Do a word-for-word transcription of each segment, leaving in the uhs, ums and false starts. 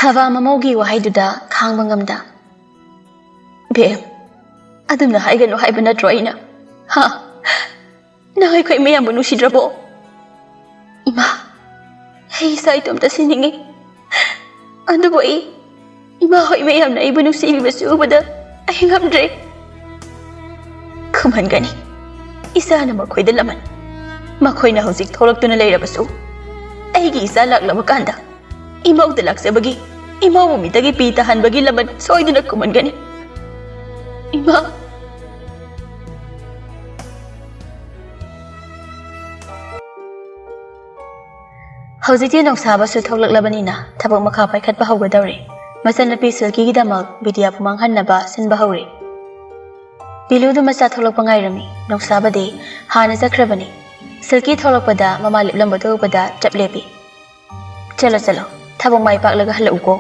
ꯊꯕꯥ ꯃꯃꯧꯒꯤ ꯋꯥꯍꯩꯗꯨꯗ ꯈꯥꯡꯕ ꯉꯝꯗ, "ꯕꯦꯝ, ꯑꯗꯨꯝꯅ ꯍꯥꯏꯒꯅꯨ ꯍꯥꯏꯕ ꯅꯠꯇ꯭ꯔꯣ ꯑꯩꯅ? ꯍꯥ? ꯅꯪ ꯑꯩꯈꯣꯏ ꯃꯌꯥꯝꯕꯨ ꯅꯨꯡꯁꯤꯗ꯭ꯔꯕꯣ?" "ꯏꯃꯥ, ꯑꯩ ꯏꯁꯥ ꯏꯇꯣꯝꯇ ꯁꯤꯅꯤꯡꯉꯤ꯫ ꯑꯗꯨꯕꯨ ꯑꯩ, ꯏꯃꯥ ꯍꯣꯏ ꯃꯌꯥꯝꯅ ꯑꯩꯕꯨ ꯅꯨꯡꯁꯤꯕꯤꯕꯁꯤ ꯎꯕꯗ ꯑꯩ ꯉꯝꯗ꯭ꯔꯦ꯫ ꯈꯨꯝꯍꯟꯒꯅꯤ ꯏꯆꯥꯅ ꯃꯈꯣꯏꯗ ꯂꯃꯟ꯫ ꯃꯈꯣꯏꯅ ꯍꯧꯖꯤꯛ ꯊꯣꯛꯂꯛꯇꯨꯅ ꯂꯩꯔꯕꯁꯨ, ꯑꯩꯒꯤ ꯏꯆꯥ ꯂꯥꯛꯂꯕ ꯀꯥꯟꯗ ꯏꯃꯧꯗ ꯂꯥꯛꯆꯕꯒꯤ, ꯏꯃꯧꯕꯨ ꯃꯤꯠꯇꯒꯤ ꯄꯤ ꯇꯥꯍꯟꯕꯒꯤ ꯂꯃꯟ ꯁꯣꯏꯗꯅ ꯈꯨꯝꯍꯟꯒꯅꯤ꯫ ꯏꯃꯥ!" ꯍꯧꯖꯤꯛꯇꯤ ꯅꯣꯡꯁꯥꯕꯁꯨ ꯊꯣꯛꯂꯛꯂꯕꯅꯤꯅ ꯊꯕꯛ ꯃꯈꯥ ꯄꯥꯏꯈꯠꯄ ꯍꯧꯒꯗꯧꯔꯦ꯫ ꯃꯆꯟꯅꯨꯄꯤ ꯁꯤꯜꯀꯤꯒꯤꯗꯃꯛ ꯕꯤꯗ꯭ꯌꯥꯕꯨ ꯃꯥꯡꯍꯟꯅꯕ ꯁꯤꯟꯕ ꯍꯧꯔꯦ꯫ ꯄꯤꯂꯨꯗꯨ ꯃꯆꯥ ꯊꯣꯛꯂꯛꯄ ꯉꯥꯏꯔꯝꯃꯤ꯫ ꯅꯣꯡꯁꯥꯕꯗꯤ ꯍꯥꯟꯅ ꯆꯠꯈ꯭ꯔꯕꯅꯤ꯫ ꯁꯤꯜꯀꯤ ꯊꯣꯛꯂꯛꯄꯗ ꯃꯃꯥ ꯂꯦꯞꯂꯝꯕꯗꯨ ꯎꯕꯗ ꯆꯞ ꯂꯦꯞꯄꯤ꯫ "ꯆꯠꯂꯣ, ꯆꯠꯂꯣ, ꯊꯕꯛ ꯃꯥꯏ ꯄꯥꯛꯂꯒ ꯍꯜꯂꯛꯎꯀꯣ꯫"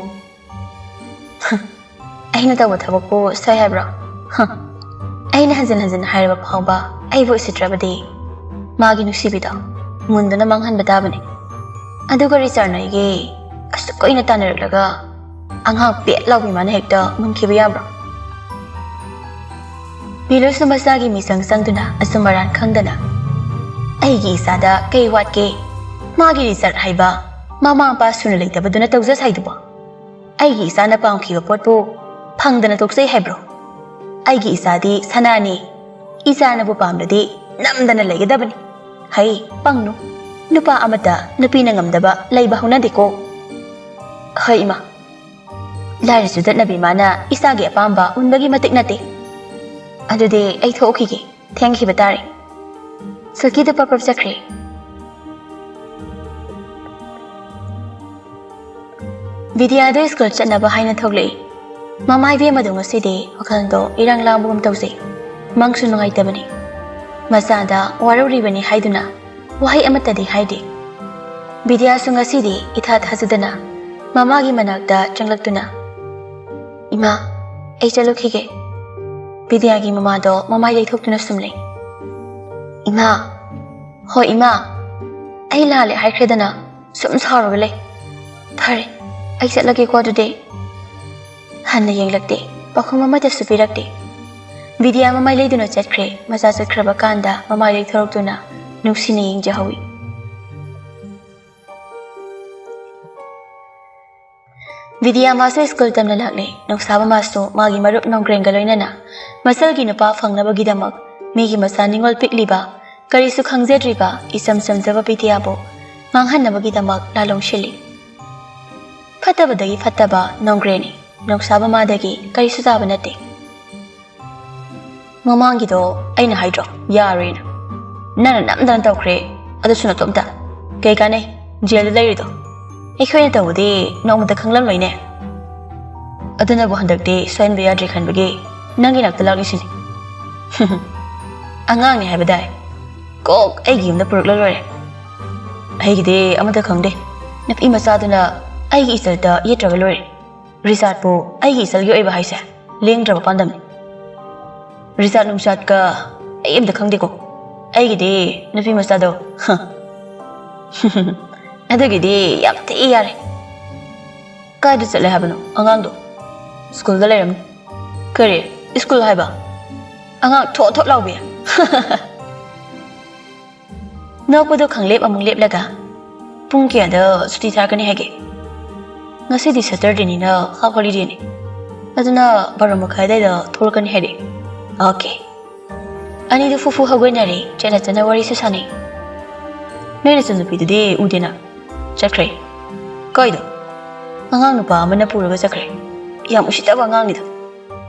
"ꯑꯩꯅ ꯇꯧꯕ ꯊꯕꯛꯄꯨ ꯁꯣꯏ ꯍꯥꯏꯕ꯭ꯔꯣ? ꯍ, ꯑꯩꯅ ꯍꯟꯖꯤꯟ ꯍꯟꯖꯤꯟ ꯍꯥꯏꯔꯕ ꯐꯥꯎꯕ ꯑꯩꯕꯨ ꯎꯁꯤꯠꯇ꯭ꯔꯕꯗꯤ ꯃꯥꯒꯤ ꯅꯨꯡꯁꯤꯕꯤꯗꯣ ꯃꯨꯟꯗꯨꯅ ꯃꯥꯡꯍꯟꯕ ꯇꯥꯕꯅꯤ꯫ ꯑꯗꯨꯒ ꯔꯤꯆꯥꯔꯗ ꯅꯣꯏꯒꯤ ꯑꯁꯨꯛ ꯀꯨꯏꯅ ꯇꯥꯟꯅꯔꯛꯂꯒ ꯑꯉꯥꯡ ꯄꯦꯠ ꯂꯥꯎꯕꯤ ꯃꯥꯅ ꯍꯦꯛꯇ ꯃꯨꯟꯈꯤꯕ ꯌꯥꯕ꯭ꯔꯣ?" ꯄꯤꯂꯨꯁꯨ ꯃꯆꯥꯒꯤ ꯃꯤꯆꯪ ꯆꯪꯗꯨꯅ ꯑꯆꯨꯝ ꯑꯔꯥꯟ ꯈꯪꯗꯅ, "ꯑꯩꯒꯤ ꯏꯆꯥꯗ ꯀꯩ ꯋꯥꯠꯀꯦ? ꯃꯥꯒꯤ ꯔꯤꯆꯥꯔꯗ ꯍꯥꯏꯕ ꯃꯃꯥ ꯃꯄꯥ ꯁꯨꯅ ꯂꯩꯇꯕꯗꯨꯅ ꯇꯧꯖ ꯁꯥꯏꯗꯨꯕꯣ? ꯑꯩꯒꯤ ꯏꯆꯥꯅ ꯄꯥꯝꯈꯤꯕ ꯄꯣꯠꯄꯨ ꯐꯪꯗꯅ ꯇꯣꯛꯆꯩ ꯍꯥꯏꯕ꯭ꯔꯣ? ꯑꯩꯒꯤ ꯏꯆꯥꯗꯤ ꯁꯅꯥꯅꯤ꯫ ꯏꯆꯥꯅꯕꯨ ꯄꯥꯝꯂꯗꯤ ꯅꯝꯗꯅ ꯂꯩꯒꯗꯕꯅꯤ꯫ ꯍꯩ, ꯄꯪꯅꯨ꯫ ꯅꯨꯄꯥ ꯑꯃꯠꯇ ꯅꯨꯄꯤꯅ ꯉꯝꯗꯕ ꯂꯩꯕ ꯍꯧꯅꯗꯦꯀꯣ꯫" "ꯍꯣꯏ ꯏꯃꯥ, ꯂꯥꯏꯔ ꯆꯨꯗꯠꯅꯕꯤ ꯃꯥꯅ ꯏꯆꯥꯒꯤ ꯑꯄꯥꯝꯕ ꯎꯟꯕꯒꯤ ꯃꯇꯤꯛ ꯅꯠꯇꯦ꯫ ꯑꯗꯨꯗꯤ ꯑꯩ ꯊꯣꯛꯈꯤꯒꯦ, ꯊꯦꯡꯈꯤꯕ ꯇꯥꯔꯦ꯫" ꯁꯤꯜꯀꯤꯗꯨ ꯄꯞ ꯄꯞ ꯆꯠꯈ꯭ꯔꯦ꯫ ꯕꯤꯗ꯭ꯌꯥꯗꯨ ꯁ꯭ꯀꯨꯜ ꯆꯠꯅꯕ ꯍꯥꯏꯅ ꯊꯣꯛꯂꯛꯏ꯫ ꯃꯃꯥ ꯏꯕꯦꯝꯃꯗꯨ ꯉꯁꯤꯗꯤ ꯋꯥꯈꯜꯗꯣ ꯏꯔꯥꯡ ꯂꯥꯡꯕꯒꯨꯝ ꯇꯧꯖꯩ꯫ ꯃꯪꯁꯨ ꯅꯨꯡꯉꯥꯏꯇꯕꯅꯤ꯫ ꯃꯆꯥꯗ ꯋꯥꯔꯧꯔꯤꯕꯅꯤ ꯍꯥꯏꯗꯨꯅ ꯋꯥꯍꯩ ꯑꯃꯠꯇꯗꯤ ꯍꯥꯏꯗꯦ꯫ ꯕꯤꯗ꯭ꯌꯥꯁꯨ ꯉꯁꯤꯗꯤ ꯏꯊꯥ ꯊꯥꯖꯗꯅ ꯃꯃꯥꯒꯤ ꯃꯅꯥꯛꯇ ꯆꯪꯂꯛꯇꯨꯅ, "ꯏꯃꯥ, ꯑꯩ ꯆꯠꯂꯨꯈꯤꯒꯦ꯫" ꯕꯤꯗ꯭ꯌꯥꯒꯤ ꯃꯃꯥꯗꯣ ꯃꯃꯥꯏ ꯂꯩꯊꯣꯛꯇꯨꯅ ꯁꯨꯝ ꯂꯩ꯫ "ꯏꯃꯥ, ꯍꯣꯏ ꯏꯃꯥ, ꯑꯩ ꯂꯥꯜꯂꯦ ꯍꯥꯏꯈ꯭ꯔꯦꯗꯅ, ꯁꯨꯝ ꯁꯥꯎꯔꯒ ꯂꯩ꯫ ꯐꯔꯦ, ꯑꯩ ꯆꯠꯂꯒꯦꯀꯣ ꯑꯗꯨꯗꯤ꯫ ꯍꯟꯅ ꯌꯦꯡꯂꯛꯇꯦ, ꯄꯥꯎꯈꯨꯝ ꯑꯃꯠꯇꯁꯨ ꯄꯤꯔꯛꯇꯦ꯫ ꯕꯤꯗ꯭ꯌꯥ ꯃꯃꯥꯏ ꯂꯩꯗꯨꯅ ꯆꯠꯈ꯭ꯔꯦ꯫ ꯃꯆꯥ ꯆꯠꯈ꯭ꯔꯕ ꯀꯥꯟꯗ ꯃꯃꯥꯏ ꯂꯩꯊꯣꯔꯛꯇꯨꯅ ꯅꯨꯡꯁꯤꯅ ꯌꯦꯡꯖꯍꯧꯏ꯫ ꯕꯤꯗ꯭ꯌꯥ ꯃꯥꯁꯨ ꯁ꯭ꯀꯨꯜ ꯇꯝꯅ ꯂꯥꯛꯂꯦ꯫ ꯅꯣꯡꯁꯥꯕ ꯃꯥꯁꯨ ꯃꯥꯒꯤ ꯃꯔꯨꯞ ꯅꯣꯡꯒ꯭ꯔꯦꯟꯒ ꯂꯣꯏꯅꯅ ꯃꯆꯜꯒꯤ ꯅꯨꯄꯥ ꯐꯪꯅꯕꯒꯤꯗꯃꯛ ꯃꯤꯒꯤ ꯃꯆꯥ ꯅꯤꯡꯉꯣꯜ ꯄꯤꯛꯂꯤꯕ, ꯀꯔꯤꯁꯨ ꯈꯪꯖꯗ꯭ꯔꯤꯕ ꯏꯆꯝ ꯆꯝꯖꯕ ꯕꯤꯗ꯭ꯌꯥꯕꯨ ꯃꯥꯡꯍꯟꯅꯕꯒꯤꯗꯃꯛ ꯂꯥꯂꯣꯡ ꯁꯤꯜꯂꯤ꯫ ꯐꯠꯇꯕꯗꯒꯤ ꯐꯠꯇꯕ ꯅꯣꯡꯒ꯭ꯔꯦꯟꯅꯤ꯫ ꯅꯣꯡꯁꯥꯕ ꯃꯥꯗꯒꯤ ꯀꯔꯤꯁꯨ ꯇꯥꯕ ꯅꯠꯇꯦ꯫ ꯃꯃꯥꯡꯒꯤꯗꯣ ꯑꯩꯅ ꯍꯥꯏꯗ꯭ꯔꯣ, ꯌꯥꯔꯣꯏꯅ? ꯅꯪꯅ ꯅꯝꯗꯅ ꯇꯧꯈ꯭ꯔꯦ, ꯑꯗꯨꯁꯨ ꯅꯇꯣꯝꯇ꯫ ꯀꯩ ꯀꯥꯟꯅꯩ ꯖꯦꯜꯗ ꯂꯩꯔꯤꯗꯣ? ꯑꯩꯈꯣꯏꯅ ꯇꯧꯕꯗꯤ ꯅꯣꯡꯃꯇ ꯈꯪꯂꯝꯂꯣꯏꯅꯦ꯫ ꯑꯗꯨꯅꯕꯨ ꯍꯟꯗꯛꯇꯤ ꯁꯣꯏꯍꯟꯕ ꯌꯥꯗ꯭ꯔꯦ ꯈꯟꯕꯒꯤ ꯅꯪꯒꯤ ꯅꯥꯛꯇ ꯂꯥꯛꯂꯤꯁꯤꯅꯤ꯫ ꯑꯉꯥꯡꯅꯤ ꯍꯥꯏꯕꯗꯥꯏ? ꯀꯣꯛ ꯑꯩꯒꯤ ꯌꯨꯝꯗ ꯄꯨꯔꯛꯂ ꯂꯣꯏꯔꯦ꯫ ꯑꯩꯒꯤꯗꯤ ꯑꯃꯠꯇ ꯈꯪꯗꯦ꯫ ꯅꯨꯄꯤ ꯃꯆꯥꯗꯨꯅ ꯑꯩꯒꯤ ꯏꯆꯜꯗ ꯌꯦꯠꯇ꯭ꯔꯒ ꯂꯣꯏꯔꯦ꯫ ꯔꯤꯆꯥꯔꯗꯄꯨ ꯑꯩꯒꯤ ꯏꯆꯜꯒꯤ ꯑꯣꯏꯕ ꯍꯥꯏꯁꯦ ꯂꯦꯡꯗ꯭ꯔꯕ ꯄꯥꯟꯗꯝꯅꯤ꯫ ꯔꯤꯆꯥꯔꯗ ꯅꯨꯡꯆꯥꯔꯗꯀ ꯑꯩ ꯑꯝꯇ ꯈꯪꯗꯦꯀꯣ꯫ ꯑꯩꯒꯤꯗꯤ ꯅꯨꯄꯤ ꯃꯆꯥꯗꯣ, ꯍ꯫ ꯑꯗꯨꯒꯤꯗꯤ ꯌꯥꯝ ꯊꯤ ꯌꯥꯔꯦ꯫ ꯀꯥꯏꯗ ꯆꯠꯂꯦ ꯍꯥꯏꯕꯅꯣ ꯑꯉꯥꯡꯗꯣ? ꯁ꯭ꯀꯨꯜꯗ ꯂꯩꯔꯝꯅꯤ꯫ ꯀꯔꯤ? ꯁ꯭ꯀꯨꯜ ꯍꯥꯏꯕ? ꯑꯉꯥꯡ ꯊꯣꯠ ꯊꯣꯠ ꯂꯥꯎꯕꯤ꯫ ꯅꯣꯛꯄꯗꯣ ꯈꯪꯂꯦꯞ ꯑꯃꯨꯛ ꯂꯦꯞꯂꯒ, "ꯄꯨꯡ ꯀꯌꯥꯗ ꯁꯨꯇꯤ ꯊꯥꯔꯛꯀꯅꯤ ꯍꯥꯏꯒꯦ?" "ꯉꯁꯤꯗꯤ ꯁꯦꯇꯔꯗꯦꯅꯤꯅ ꯍꯥꯐ ꯍꯣꯂꯤꯗꯦꯅꯤ꯫ ꯑꯗꯨꯅ ꯕꯥꯔꯣ ꯃꯈꯥꯏ ꯑꯗꯨꯋꯥꯏꯗ ꯊꯣꯛꯂꯛꯀꯅꯤ ꯍꯥꯏꯔꯛꯑꯦ꯫" "ꯑꯣꯀꯦ꯫" ꯑꯅꯤꯗꯨ ꯐꯨꯐꯨ ꯍꯧꯒꯠꯅꯔꯦ꯫ ꯆꯠꯅ ꯆꯠꯅ ꯋꯥꯔꯤꯁꯨ ꯁꯥꯟꯅꯩ꯫ "ꯅꯣꯏ ꯅꯆꯟꯅꯨꯄꯤꯗꯨꯗꯤ ꯎꯗꯦꯅ?" "ꯆꯠꯈ꯭ꯔꯦ꯫" "ꯀꯥꯏꯗ?" "ꯑꯉꯥꯡ ꯅꯨꯄꯥ ꯑꯃꯅ ꯄꯨꯔꯒ ꯆꯠꯈ꯭ꯔꯦ꯫ ꯌꯥꯝ ꯎꯁꯤꯠꯇꯕ ꯑꯉꯥꯡꯅꯤꯗ꯫"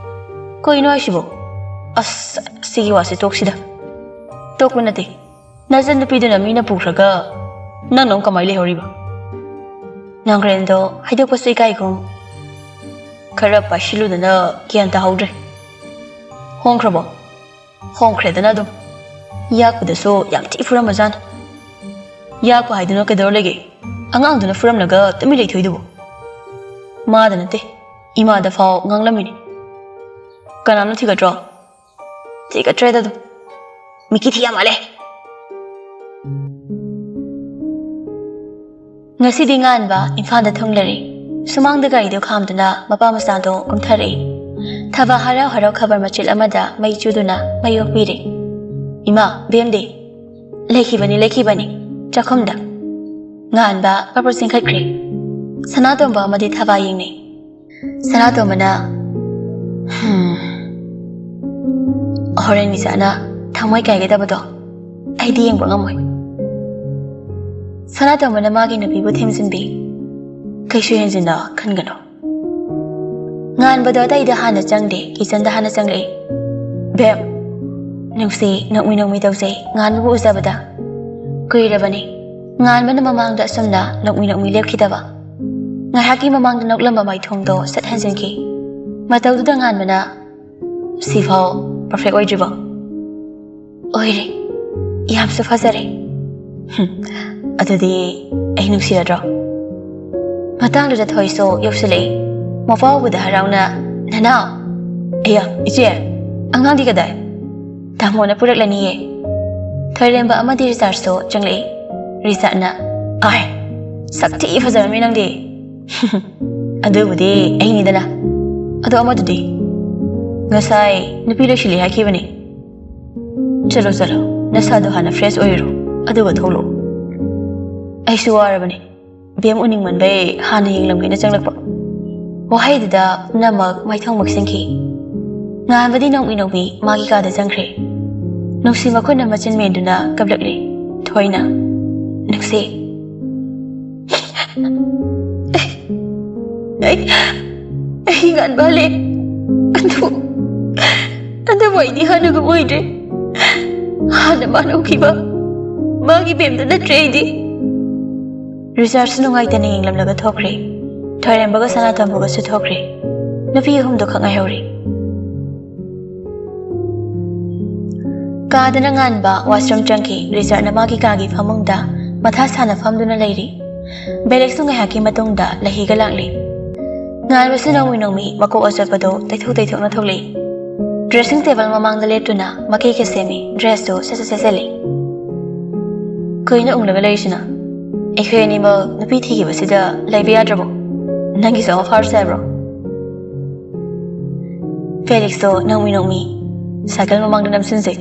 "ꯀꯩꯅꯣ ꯍꯥꯏꯁꯤꯕꯣ?" "ꯑꯁ, ꯁꯤꯒꯤ ꯋꯥꯁꯦ ꯇꯣꯛꯁꯤꯗ꯫" "ꯇꯣꯛꯄ ꯅꯠꯇꯦ꯫ ꯅꯆꯟꯅꯨꯄꯤꯗꯨꯅ ꯃꯤꯅ ꯄꯨꯈ꯭ꯔꯒ ꯅꯪꯅ ꯑꯃꯨꯛ ꯀꯃꯥꯏ ꯂꯩꯍꯧꯔꯤꯕ?" ꯅꯣꯡꯒ꯭ꯔꯦꯟꯗꯣ ꯍꯥꯏꯗꯣꯛꯄꯁꯨ ꯏꯀꯥꯏꯒꯨꯝ ꯈꯔ ꯄꯥꯏꯁꯤꯜꯂꯨꯗꯅ ꯒ꯭ꯌꯥꯟ ꯇꯥꯍꯧꯗ꯭ꯔꯦ꯫ "ꯍꯣꯡꯈ꯭ꯔꯕꯣ?" "ꯍꯣꯡꯈ꯭ꯔꯦꯗꯅ ꯑꯗꯨꯝ꯫ ꯌꯥꯛꯄꯗꯁꯨ ꯌꯥꯝ ꯊꯤ ꯐꯨꯔꯝꯕꯖꯥꯠꯅꯤ꯫" "ꯌꯥꯛꯄ ꯍꯥꯏꯗꯨꯅ ꯀꯩꯗꯧꯔ ꯂꯩꯒꯦ? ꯑꯉꯥꯡꯗꯨꯅ ꯐꯨꯔꯝꯂꯒ ꯇꯨꯃꯤꯟ ꯂꯩꯊꯣꯛꯏꯗꯨꯕꯨ?" "ꯃꯥꯗ ꯅꯠꯇꯦ, ꯏꯃꯥꯗ ꯐꯥꯎ ꯉꯥꯡꯂꯝꯃꯤꯅꯤ꯫" "ꯀꯅꯥꯝꯅ ꯊꯤꯒꯠꯇ꯭ꯔꯣ?" "ꯊꯤꯒꯠꯇ꯭ꯔꯦꯗ ꯑꯗꯨꯝ꯫ ꯃꯤꯀꯤ ꯊꯤ ꯌꯥꯝ ꯃꯥꯜꯂꯦ꯫" ꯉꯁꯤꯗꯤ ꯉꯥꯟꯕ ꯏꯝꯐꯥꯜꯗ ꯊꯨꯡꯂꯔꯦ꯫ ꯁꯨꯃꯥꯡꯗ ꯒꯥꯔꯤꯗꯨ ꯈꯥꯝꯗꯨꯅ ꯃꯄꯥ ꯃꯆꯥꯗꯣ ꯀꯨꯝꯊꯔꯛꯏ꯫ ꯊꯕꯥ ꯍꯔꯥꯎ ꯍꯔꯥꯎ ꯈꯕꯔ ꯃꯆꯦꯠ ꯑꯃꯗ ꯃꯩ ꯆꯨꯗꯨꯅ ꯃꯩ ꯑꯣꯛꯄꯤꯔꯦ꯫ "ꯏꯃꯥ, ꯕꯦꯝꯗꯤ?" "ꯂꯩꯈꯤꯕꯅꯤ, ꯂꯩꯈꯤꯕꯅꯤ, ꯆꯥꯛꯈꯨꯝꯗ꯫" ꯉꯥꯟꯕ ꯄꯔꯄꯔ ꯆꯤꯡꯈꯠꯈ꯭ꯔꯦ꯫ ꯁꯅꯥꯇꯣꯝꯕ ꯑꯃꯗꯤ ꯊꯕꯥ ꯌꯦꯡꯅꯩ꯫ ꯁꯅꯥꯇꯣꯝꯕꯅ, "ꯍꯝ, ꯍꯣꯔꯦꯟ ꯃꯤꯆꯥꯅ ꯊꯃꯣꯏ ꯀꯥꯏꯒꯗꯕꯗꯣ ꯑꯩꯗꯤ ꯌꯦꯡꯕ ꯉꯝꯃꯣꯏ꯫" ꯁꯅꯥꯇꯣꯝꯕꯅ ꯃꯥꯒꯤ ꯅꯨꯄꯤꯕꯨ ꯊꯦꯝꯖꯤꯟꯕꯤ꯫ "ꯀꯩꯁꯨ ꯍꯦꯟꯖꯤꯟꯅ ꯈꯟꯒꯅꯨ꯫" ꯉꯥꯟꯕꯗꯣ ꯑꯇꯩꯗ ꯍꯥꯟꯅ ꯆꯪꯗꯦ, ꯀꯤꯆꯟꯗ ꯍꯥꯟꯅ ꯆꯪꯂꯛꯏ꯫ "ꯕꯦꯝ, ꯅꯨꯡꯁꯤ, ꯅꯣꯛꯃꯤ ꯅꯣꯛꯃꯤ ꯇꯧꯁꯦ, ꯉꯥꯟꯕꯕꯨ ꯎꯖꯕꯗ꯫ ꯀꯨꯏꯔꯕꯅꯤ ꯉꯥꯟꯕꯅ ꯃꯃꯥꯡꯗ ꯑꯁꯨꯝꯅ ꯅꯣꯛꯃꯤ ꯅꯣꯛꯃꯤ ꯂꯦꯞꯈꯤꯗꯕ꯫" ꯉꯥꯏꯍꯥꯛꯀꯤ ꯃꯃꯥꯡꯗ ꯅꯣꯛꯂꯝꯕ ꯃꯥꯏꯊꯣꯡꯗꯣ ꯁꯠ ꯍꯟꯖꯤꯟꯈꯤ꯫ ꯃꯇꯧꯗꯨꯗ ꯉꯥꯟꯕꯅ, "ꯁꯤꯐꯥꯎ ꯄꯔꯐꯦꯛ ꯑꯣꯏꯗ꯭ꯔꯤꯕꯣ?" "ꯑꯣꯏꯔꯦ, ꯌꯥꯝꯁꯨ ꯐꯖꯔꯦ꯫" "ꯍꯨꯝ, ꯑꯗꯨꯗꯤ ꯑꯩ ꯅꯨꯡꯁꯤꯔꯗ꯭ꯔꯣ?" ꯃꯇꯥꯡꯗꯨꯗ ꯊꯣꯏꯁꯨ ꯌꯧꯁꯤꯜꯂꯛꯏ꯫ ꯃꯄꯥ ꯎꯕꯗ ꯍꯔꯥꯎꯅ, "ꯅꯅꯥꯎ!" "ꯑꯌꯥ, ꯏꯆꯦ, ꯑꯉꯥꯡꯗꯤ ꯀꯗꯥꯏ?" "ꯇꯥꯃꯣꯅ ꯄꯨꯔꯛꯂꯅꯤꯌꯦ꯫" ꯊꯣꯏꯔꯦꯝꯕ ꯑꯃꯗꯤ ꯔꯤꯆꯥꯔꯗꯁꯨ ꯆꯪꯂꯛꯏ꯫ ꯔꯤꯆꯥꯔꯗꯅ, "ꯑꯥꯏ, ꯁꯛ ꯊꯤ ꯐꯖꯔꯝꯃꯤ ꯅꯪꯗꯤ꯫" "ꯑꯗꯨꯕꯨꯗꯤ ꯑꯩꯅꯤꯗꯅ꯫ ꯑꯗꯣ ꯑꯃꯗꯨꯗꯤ?" "ꯉꯁꯥꯏ ꯅꯨꯄꯤ ꯂꯣꯏꯁꯤꯜꯂꯤ ꯍꯥꯏꯈꯤꯕꯅꯤ꯫" "ꯆꯠꯂꯣ, ꯆꯠꯂꯣ, ꯅꯁꯥꯗꯣ ꯍꯥꯟꯅ ꯐ꯭ꯔꯦꯁ ꯑꯣꯏꯔꯨꯔꯣ, ꯑꯗꯨꯒ ꯊꯣꯛꯂꯛꯑꯣ꯫ ꯑꯩꯁꯨ ꯋꯥꯔꯕꯅꯤ, ꯕꯦꯝ ꯎꯅꯤꯡꯃꯟꯕꯩ ꯍꯥꯟꯅ ꯌꯦꯡꯂꯝꯒꯦꯅ ꯆꯪꯂꯛꯄ꯫" ꯋꯥꯍꯩꯗꯨꯗ ꯄꯨꯝꯅꯃꯛ ꯃꯥꯏꯊꯣꯡ ꯃꯛꯁꯤꯟꯈꯤ꯫ ꯉꯥꯟꯕꯗꯤ ꯅꯣꯛꯃꯤ ꯅꯣꯛꯃꯤ ꯃꯥꯒꯤ ꯀꯥꯗ ꯆꯪꯈ꯭ꯔꯦ꯫ ꯅꯨꯡꯁꯤ ꯃꯈꯨꯠꯅ ꯃꯆꯤꯟ ꯃꯦꯟꯗꯨꯅ ꯀꯞꯂꯛꯂꯤ꯫ ꯊꯣꯏꯅ, "ꯅꯨꯡꯁꯤ, ꯑꯩ, ꯑꯩ ꯉꯥꯟꯕ ꯍꯜꯂꯦ꯫ ꯑꯗꯨ, ꯑꯗꯨꯕꯨ ꯑꯩꯗꯤ ꯍꯥꯟꯅꯒꯨꯝ ꯑꯣꯏꯗ꯭ꯔꯦ꯫ ꯍꯥꯟꯅ ꯃꯥꯅ ꯎꯈꯤꯕ ꯃꯥꯒꯤ ꯕꯦꯝꯗꯨ ꯅꯠꯇ꯭ꯔꯦ ꯑꯩꯗꯤ꯫" ꯔꯤꯆꯥꯔꯗꯁꯨ ꯅꯨꯡꯉꯥꯏꯇꯅ ꯌꯦꯡꯂꯝꯂꯒ ꯊꯣꯛꯈ꯭ꯔꯦ꯫ ꯊꯣꯏꯔꯦꯝꯕꯒ ꯁꯅꯥꯇꯣꯝꯕꯒꯁꯨ ꯊꯣꯛꯈ꯭ꯔꯦ꯫ ꯅꯨꯄꯤ ꯑꯍꯨꯝꯗꯨ ꯈꯛ ꯉꯥꯏꯍꯧꯔꯤ꯫ ꯀꯥꯗꯅ ꯉꯥꯟꯕ ꯋꯥꯁꯔꯨꯝ ꯆꯪꯈꯤ꯫ ꯔꯤꯆꯥꯔꯗꯅ ꯃꯥꯒꯤ ꯀꯥꯒꯤ ꯐꯃꯨꯡꯗ ꯃꯊꯥ ꯁꯥꯅ ꯐꯝꯗꯨꯅ ꯂꯩꯔꯤ꯫ ꯕꯦꯔꯦꯛꯁꯨ ꯉꯥꯏꯍꯥꯛꯀꯤ ꯃꯇꯨꯡꯗ ꯂꯩꯍꯤꯒ ꯂꯥꯛꯂꯤ꯫ ꯉꯥꯟꯕꯁꯨ ꯅꯣꯡꯃꯤ ꯅꯣꯡꯃꯤ ꯃꯀꯣꯛ ꯑꯆꯣꯠꯄꯗꯨ ꯇꯩꯊꯣꯛ ꯇꯩꯊꯣꯛꯅ ꯊꯣꯛꯂꯛꯏ꯫ ꯗ꯭ꯔꯦꯁꯤꯡ ꯇꯦꯕꯜ ꯃꯃꯥꯡꯗ ꯂꯦꯞꯇꯨꯅ ꯃꯀꯩꯒ ꯁꯦꯝꯃꯤ, ꯗ꯭ꯔꯦꯁꯇꯨ ꯁꯠ ꯁꯠ ꯁꯦꯠꯆꯜꯂꯤ꯫ "ꯀꯩꯅꯣ ꯎꯪꯂꯒ ꯂꯩꯔꯤꯁꯤꯅ? ꯑꯩꯈꯣꯏ ꯑꯅꯤꯃꯛ ꯅꯨꯄꯤ ꯊꯤꯈꯤꯕꯁꯤꯗ ꯂꯩꯕ ꯌꯥꯗ꯭ꯔꯕꯣ? ꯅꯪꯒꯤꯁꯨ ꯑꯃ ꯐꯥꯔꯨꯁꯦ ꯍꯥꯏꯕ꯭ꯔꯣ? ꯐꯦꯂꯤꯛꯁꯇꯣ ꯅꯣꯛꯃꯤ ꯅꯣꯛꯃꯤ ꯁꯥꯏꯀꯜ ꯃꯃꯥꯡꯗ ꯅꯝꯁꯤꯟꯖꯩ꯫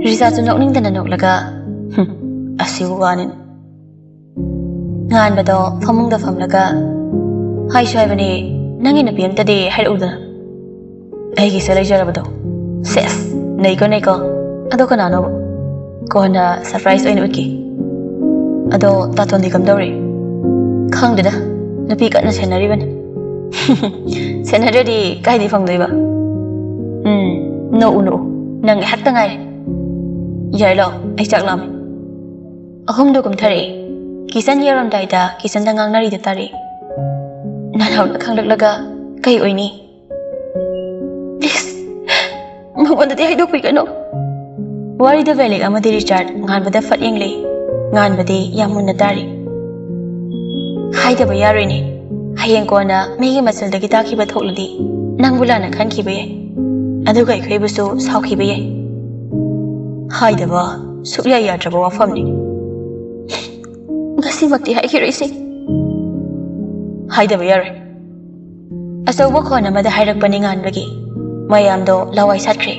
ꯔꯤꯆꯥꯔꯗꯁꯨ ꯅꯣꯛꯅꯤꯡꯗꯅ ꯅꯣꯛꯂꯒ, "ꯍꯨꯝ, ꯑꯁꯤꯕꯨ ꯋꯥꯅꯤꯅꯦ꯫" ꯉꯥꯟꯕꯗꯣ ꯐꯃꯨꯡꯗ ꯐꯝꯂꯒ, "ꯍꯥꯏꯁꯨ ꯍꯥꯏꯕꯅꯦ, ꯅꯪꯒꯤ ꯅꯨꯄꯤ ꯑꯝꯇꯗꯤ ꯍꯥꯏꯔꯛꯎꯗꯅ꯫ ꯑꯩꯒꯤꯁꯨ ꯂꯩꯖꯔꯕꯗꯣ꯫" ꯁꯦꯁ, ꯅꯩꯀꯣ, ꯅꯩꯀꯣ꯫ ꯑꯗꯣ ꯀꯅꯥꯅꯣꯕ? ꯀꯣꯟꯅ surprise ꯑꯣꯏꯅ ꯎꯠꯀꯦ꯫ ꯑꯗꯣ ꯇꯥꯇꯣꯟꯗꯤ ꯀꯝꯗꯧꯔꯤ? ꯈꯪꯗꯦꯗ, ꯅꯨꯄꯤ ꯀꯟꯅ ꯁꯦꯟꯅꯔꯤꯕꯅꯤ꯫ ꯁꯦꯟꯅꯗ꯭ꯔꯗꯤ ꯀꯥꯏꯗꯩ ꯐꯪꯗꯣꯏꯕ? ꯎꯝ, ꯅꯣꯛꯎ, ꯅꯣꯛꯎ꯫ ꯅꯪ ꯉꯥꯏꯍꯥꯛꯇ ꯉꯥꯏꯔꯦ꯫ ꯌꯥꯔꯦ, ꯂꯥꯛꯑꯣ, ꯑꯩ ꯆꯥꯛ ꯂꯥꯝꯃꯦ꯫ ꯑꯍꯨꯝꯗꯣ ꯀꯨꯝꯊꯔꯛꯑꯦ꯫ ꯀꯤꯆꯟ ꯌꯧꯔꯝꯗꯥꯏꯗ ꯀꯤꯆꯟꯗ ꯉꯥꯡꯅꯔꯤꯗ ꯇꯥꯔꯛꯑꯦ꯫ ꯅꯅꯥꯎꯅ ꯈꯪꯂꯛꯂꯒ ꯀꯩ ꯑꯣꯏꯅꯤ? ꯄ꯭ꯂꯤꯁ, ꯃꯉꯣꯟꯗꯗꯤ ꯍꯥꯏꯗꯣꯛꯄꯤꯒꯅꯨ꯫ ꯋꯥꯔꯤꯗ ꯕꯦꯂꯦꯛ ꯑꯃꯗꯤ ꯔꯤꯆꯥꯔꯗ ꯉꯥꯟꯕꯗ ꯐꯠ ꯌꯦꯡꯂꯦ꯫ ꯉꯥꯟꯕꯗꯤ ꯌꯥꯝ ꯃꯨꯟꯅ ꯇꯥꯔꯤ꯫ ꯍꯥꯏꯗꯕ ꯌꯥꯔꯣꯏꯅꯦ꯫ ꯍꯌꯦꯡ ꯀꯣꯟꯅ ꯃꯤꯒꯤ ꯃꯆꯜꯗꯒꯤ ꯇꯥꯈꯤꯕ ꯊꯣꯛꯂꯗꯤ ꯅꯪꯕꯨ ꯂꯥꯟꯅ ꯈꯟꯈꯤꯕ ꯌꯥꯏ꯫ ꯑꯗꯨꯒ ꯑꯩꯈꯣꯏꯕꯨꯁꯨ ꯁꯥꯎꯈꯤꯕ ꯌꯥꯏ꯫ ꯍꯥꯏꯗꯕ ꯁꯨꯛꯌꯥ ꯌꯥꯗ꯭ꯔꯕ ꯋꯥꯐꯝꯅꯤ꯫ ꯉꯁꯤꯃꯛꯇꯤ ꯍꯥꯏꯈꯤꯔꯣꯏꯁꯤ꯫ ꯍꯥꯏꯗꯕ ꯌꯥꯔꯣꯏ꯫ ꯑꯆꯧꯕ ꯈꯣꯟ ꯑꯃꯗ ꯍꯥꯏꯔꯛꯄꯅꯤ ꯉꯥꯟꯕꯒꯤ꯫ ꯃꯌꯥꯝꯗꯣ ꯂꯋꯥꯏ ꯁꯥꯠꯈ꯭ꯔꯦ꯫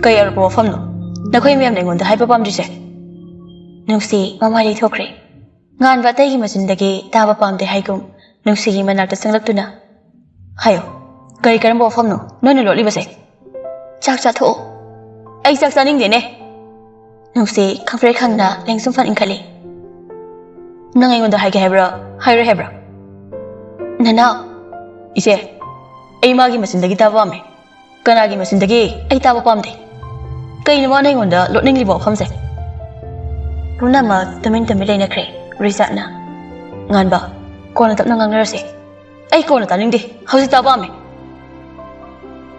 "ꯀꯩ ꯑꯔꯨꯕ ꯋꯥꯐꯝꯅꯣ ꯅꯈꯣꯏ ꯃꯌꯥꯝꯅ ꯑꯩꯉꯣꯟꯗ ꯍꯥꯏꯕ ꯄꯥꯝꯗ꯭ꯔꯤꯁꯦ?" ꯅꯨꯡꯁꯤ ꯃꯃꯥꯏ ꯂꯩꯊꯣꯛꯈ꯭ꯔꯦ꯫ ꯉꯥꯟꯕ ꯑꯇꯩꯒꯤ ꯃꯆꯤꯟꯗꯒꯤ ꯇꯥꯕ ꯄꯥꯝꯗꯦ ꯍꯥꯏꯒꯨꯝ ꯅꯨꯡꯁꯤꯒꯤ ꯃꯅꯥꯛꯇ ꯆꯪꯂꯛꯇꯨꯅ, "ꯍꯥꯏꯌꯣ, ꯀꯔꯤ ꯀꯔꯝꯕ ꯋꯥꯐꯝꯅꯣ ꯅꯣꯏꯅ ꯂꯣꯠꯂꯤꯕꯁꯦ? ꯆꯥꯛ ꯆꯥꯊꯣꯛꯑꯣ꯫" "ꯑꯩ ꯆꯥꯛ ꯆꯥꯅꯤꯡꯗꯦꯅꯦ꯫" ꯅꯨꯡꯁꯤ ꯈꯪꯄ꯭ꯔꯦꯛ ꯈꯪꯅ ꯂꯦꯡꯖꯨꯝ ꯐꯟ ꯏꯟꯈꯠꯂꯤ꯫ "ꯅꯪ ꯑꯩꯉꯣꯟꯗ ꯍꯥꯏꯒꯦ ꯍꯥꯏꯕ꯭ꯔꯥ, ꯍꯥꯏꯔꯣꯏ ꯍꯥꯏꯕ꯭ꯔꯥ?" "ꯅꯅꯥꯎ꯫" "ꯏꯆꯦ, ꯑꯩ ꯃꯥꯒꯤ ꯃꯆꯤꯟꯗꯒꯤ ꯇꯥꯕ ꯄꯥꯝꯃꯦ꯫ ꯀꯅꯥꯒꯤ ꯃꯆꯤꯟꯗꯒꯤ ꯑꯩ ꯇꯥꯕ ꯄꯥꯝꯗꯦ꯫ ꯀꯩꯅꯣ ꯃꯥꯅ ꯑꯩꯉꯣꯟꯗ ꯂꯣꯠꯅꯤꯡꯂꯤꯕ ꯋꯥꯐꯝꯁꯦ?" ꯄꯨꯝꯅꯃꯛ ꯇꯨꯃꯤꯟ ꯇꯨꯃꯤꯟ ꯂꯩꯅꯈ꯭ꯔꯦ꯫ ꯔꯤꯆꯥꯔꯗꯅ, "ꯉꯥꯟꯕ, ꯀꯣꯟꯅ ꯇꯞꯅ ꯉꯥꯡꯅꯔꯁꯦ꯫ ꯑꯩ ꯀꯣꯟꯅ ꯇꯥꯅꯤꯡꯗꯦ, ꯍꯧꯖꯤꯛ ꯇꯥꯕ ꯄꯥꯝꯃꯦ꯫"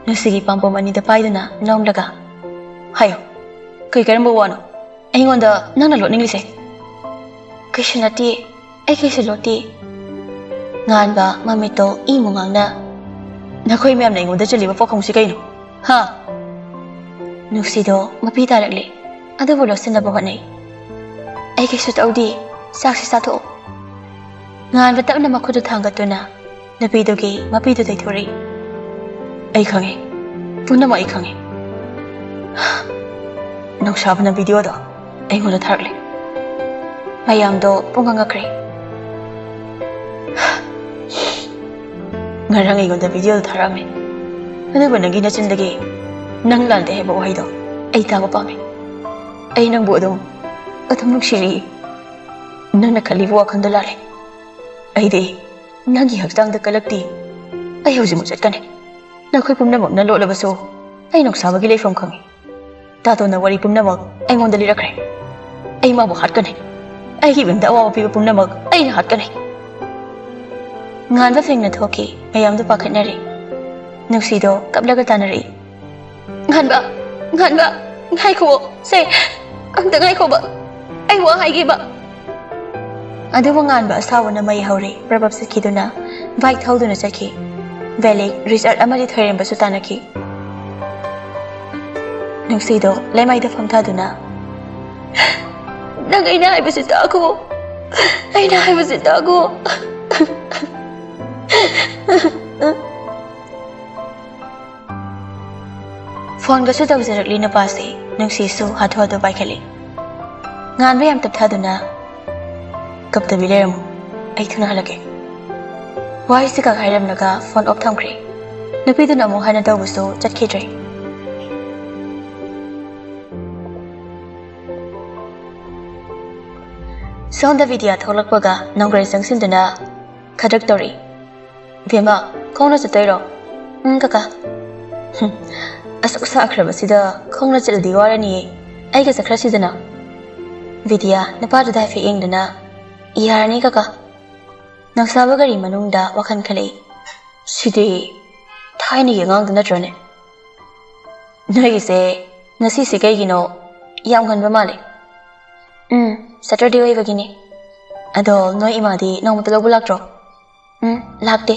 ꯅꯨꯡꯁꯤꯒꯤ ꯄꯥꯝꯕꯣꯝ ꯑꯅꯤꯗ ꯄꯥꯏꯗꯨꯅ ꯅꯣꯝꯂꯒ, "ꯍꯥꯏꯌꯣ, ꯀꯩ ꯀꯔꯝꯕ ꯋꯥꯅꯣ? ꯑꯩꯉꯣꯟꯗ ꯅꯪꯅ ꯂꯣꯠꯅꯤꯡꯂꯤꯁꯦ?" "ꯀꯩꯁꯨ ꯅꯠꯇꯦ, ꯑꯩ ꯀꯩꯁꯨ ꯂꯣꯠꯇꯦ꯫" ꯉꯥꯟꯕ ꯃꯃꯤꯠꯇꯣ ꯏ ꯃꯨꯉꯥꯡꯅ, "ꯅꯈꯣꯏ ꯃꯌꯥꯝꯅ ꯑꯩꯉꯣꯟꯗ ꯆꯤꯜꯂꯤꯕ ꯄꯥꯎꯈꯣꯡꯁꯤ ꯀꯩꯅꯣ? ꯍꯥ?" ꯅꯨꯡꯁꯤꯗꯣ ꯃꯄꯤ ꯇꯥꯔꯛꯂꯦ, ꯑꯗꯨꯕꯨ ꯂꯣꯠꯁꯤꯟꯅꯕ ꯍꯣꯠꯅꯩ꯫ "ꯑꯩ ꯀꯩꯁꯨ ꯇꯧꯗꯦ, ꯆꯥꯛꯁꯤ ꯆꯥꯊꯣꯛꯑꯣ꯫" ꯉꯥꯟꯕ ꯇꯞꯅ ꯃꯈꯨꯠꯇꯨ ꯊꯥꯡꯒꯠꯇꯨꯅ ꯅꯨꯄꯤꯗꯨꯒꯤ ꯃꯄꯤꯗꯨ ꯇꯩꯊꯣꯔꯛꯏ꯫ "ꯑꯩ ꯈꯪꯉꯦ, ꯄꯨꯝꯅꯃꯛ ꯑꯩ ꯈꯪꯉꯦ꯫ ꯅꯧꯁꯥꯕꯅ ꯚꯤꯗꯤꯑꯣꯗꯣ ꯑꯩꯉꯣꯟꯗ ꯊꯥꯔꯛꯂꯦ꯫" ꯃꯌꯥꯝꯗꯣ ꯄꯨꯡꯉꯛ ꯉꯛꯈ꯭ꯔꯦ꯫ "ꯉꯔꯥꯡ ꯑꯩꯉꯣꯟꯗ ꯚꯤꯗꯤꯑꯣꯗꯣ ꯊꯥꯔꯛꯑꯝꯃꯦ, ꯑꯗꯨꯕꯨ ꯅꯪꯒꯤ ꯅꯆꯤꯟꯗꯒꯤ ꯅꯪ ꯂꯥꯟꯗꯦ ꯍꯥꯏꯕ ꯋꯥꯍꯩꯗꯣ ꯑꯩ ꯇꯥꯕ ꯄꯥꯝꯃꯦ꯫ ꯑꯩ ꯅꯪꯕꯨ ꯑꯗꯨꯝ, ꯑꯗꯨꯝ ꯅꯨꯡꯁꯤꯔꯤ꯫ ꯅꯪꯅ ꯈꯜꯂꯤꯕ ꯋꯥꯈꯜꯗꯣ ꯂꯥꯜꯂꯦ꯫ ꯑꯩꯗꯤ ꯅꯪꯒꯤ ꯍꯛꯆꯥꯡꯗ ꯀꯜꯂꯛꯇꯦ꯫ ꯑꯩ ꯍꯧꯖꯤꯛꯃꯛ ꯆꯠꯀꯅꯤ꯫ ꯅꯈꯣꯏ ꯄꯨꯝꯅꯃꯛꯅ ꯂꯣꯠꯂꯕꯁꯨ ꯑꯩ ꯅꯧꯁꯥꯕꯒꯤ ꯂꯩꯐꯝ ꯈꯪꯉꯤ꯫ ꯇꯥꯇꯣꯟꯅ ꯋꯥꯔꯤ ꯄꯨꯝꯅꯃꯛ ꯑꯩꯉꯣꯟꯗ ꯂꯤꯔꯛꯈ꯭ꯔꯦ꯫ ꯑꯩ ꯃꯥꯕꯨ ꯍꯥꯠꯀꯅꯤ꯫ ꯑꯩꯒꯤ ꯏꯕꯦꯝꯗ ꯑꯋꯥꯕ ꯄꯤꯕ ꯄꯨꯝꯅꯃꯛ ꯑꯩꯅ ꯍꯥꯠꯀꯅꯤ꯫" ꯉꯥꯟꯕ ꯐꯦꯡꯅ ꯊꯣꯛꯈꯤ꯫ ꯃꯌꯥꯝꯗꯨ ꯄꯥꯈꯠꯅꯔꯦ꯫ ꯅꯨꯡꯁꯤꯗꯣ ꯀꯞꯂꯒ ꯇꯥꯟꯅꯔꯛꯏ꯫ "ꯉꯥꯟꯕ, ꯉꯥꯟꯕ, ꯉꯥꯏꯈꯨꯑꯣ꯫ ꯁꯦ, ꯑꯝꯇ ꯉꯥꯏꯈꯣꯕ꯫ ꯑꯩ ꯋꯥ ꯍꯥꯏꯒꯦꯕ꯫" ꯑꯗꯨꯕꯨ ꯉꯥꯟꯕ ꯑꯁꯥꯎꯕꯅ ꯃꯩ ꯍꯧꯔꯦ꯫ ꯄ꯭ꯔꯕꯞ ꯆꯠꯈꯤꯗꯨꯅ ꯕꯥꯏꯛ ꯊꯧꯗꯨꯅ ꯆꯠꯈꯤ꯫ ꯚꯦꯂꯤꯛ, ꯔꯤꯆꯥꯔꯗ ꯑꯃꯗꯤ ꯊꯣꯏꯔꯦꯝꯕꯁꯨ ꯇꯥꯟꯅꯈꯤ꯫ ꯅꯨꯡꯁꯤꯗꯣ ꯂꯩꯃꯥꯏꯗ ꯐꯝꯊꯗꯨꯅ, "ꯅꯪ ꯑꯩꯅ ꯍꯥꯏꯕꯁꯤ ꯇꯥꯈꯣ꯫ ꯑꯩꯅ ꯍꯥꯏꯕꯁꯤ ꯇꯥꯈꯣ꯫" ꯐꯣꯟꯒꯁꯨ ꯇꯧꯖꯔꯛꯂꯤ ꯅꯨꯄꯥꯁꯦ꯫ ꯅꯨꯡꯁꯤꯁꯨ ꯍꯥꯊꯨ ꯍꯥꯊꯨ ꯄꯥꯏꯈꯠꯂꯤ꯫ ꯉꯥꯟꯕ ꯌꯥꯝ ꯇꯞꯊꯥꯗꯨꯅ, "ꯀꯞꯇꯕꯤ ꯂꯩꯔꯝꯃꯨ, ꯑꯩ ꯊꯨꯅ ꯍꯜꯂꯛꯀꯦ꯫" ꯋꯥꯍꯩꯁꯤ ꯈꯛ ꯍꯥꯏꯔꯝꯂꯒ ꯐꯣꯟ ꯑꯣꯐ ꯊꯝꯈ꯭ꯔꯦ꯫ ꯅꯨꯄꯤꯗꯨꯅ ꯑꯃꯨꯛ ꯍꯟꯅ ꯇꯧꯕꯁꯨ ꯆꯠꯈꯤꯗ꯭ꯔꯦ꯫ ꯁꯣꯝꯗ ꯕꯤꯗ꯭ꯌꯥ ꯊꯣꯛꯂꯛꯄꯒ ꯅꯣꯡꯒ꯭ꯔꯩ ꯆꯪꯁꯤꯟꯗꯨꯅ ꯈꯗ꯭ꯔꯛ ꯇꯧꯔꯛꯏ꯫ "ꯏꯕꯦꯝꯃ, ꯈꯣꯡꯅ ꯆꯠꯇꯣꯏꯔꯣ?" "ꯎꯝ, ꯀꯀꯥ꯫" "ꯍꯨꯝ, ꯑꯁꯨꯛ ꯁꯥꯈ꯭ꯔꯕꯁꯤꯗ ꯈꯣꯡꯅ ꯆꯠꯂꯗꯤ ꯋꯥꯔꯅꯤꯌꯦ, ꯑꯩꯒ ꯆꯠꯈ꯭ꯔꯁꯤꯗꯅ꯫" ꯕꯤꯗ꯭ꯌꯥ ꯅꯨꯄꯥꯗꯨꯗ ꯍꯥꯏꯐꯦꯠ ꯌꯦꯡꯗꯨꯅ, "ꯌꯥꯔꯅꯤ ꯀꯀꯥ꯫" ꯅꯧꯁꯥꯕ ꯒꯥꯔꯤ ꯃꯅꯨꯡꯗ ꯋꯥꯈꯜ ꯈꯜꯂꯛꯏ꯫ "ꯁꯤꯗꯤ ꯊꯥꯏꯅꯒꯤ ꯑꯉꯥꯡꯗꯨ ꯅꯠꯇ꯭ꯔꯅꯦ? ꯅꯣꯏꯒꯤꯁꯦ ꯉꯁꯤꯁꯦ ꯀꯩꯒꯤꯅꯣ ꯌꯥꯝ ꯉꯟꯕ ꯃꯥꯜꯂꯦ?" "ꯎꯝ, ꯁꯇꯔꯗꯦ ꯑꯣꯏꯕꯒꯤꯅꯦ꯫" "ꯑꯗꯣ ꯅꯣꯏ ꯏꯃꯥꯗꯤ ꯅꯣꯡꯃꯇ ꯂꯧꯕ ꯂꯥꯛꯇ꯭ꯔꯣ?" "ꯎꯝ, ꯂꯥꯛꯇꯦ꯫"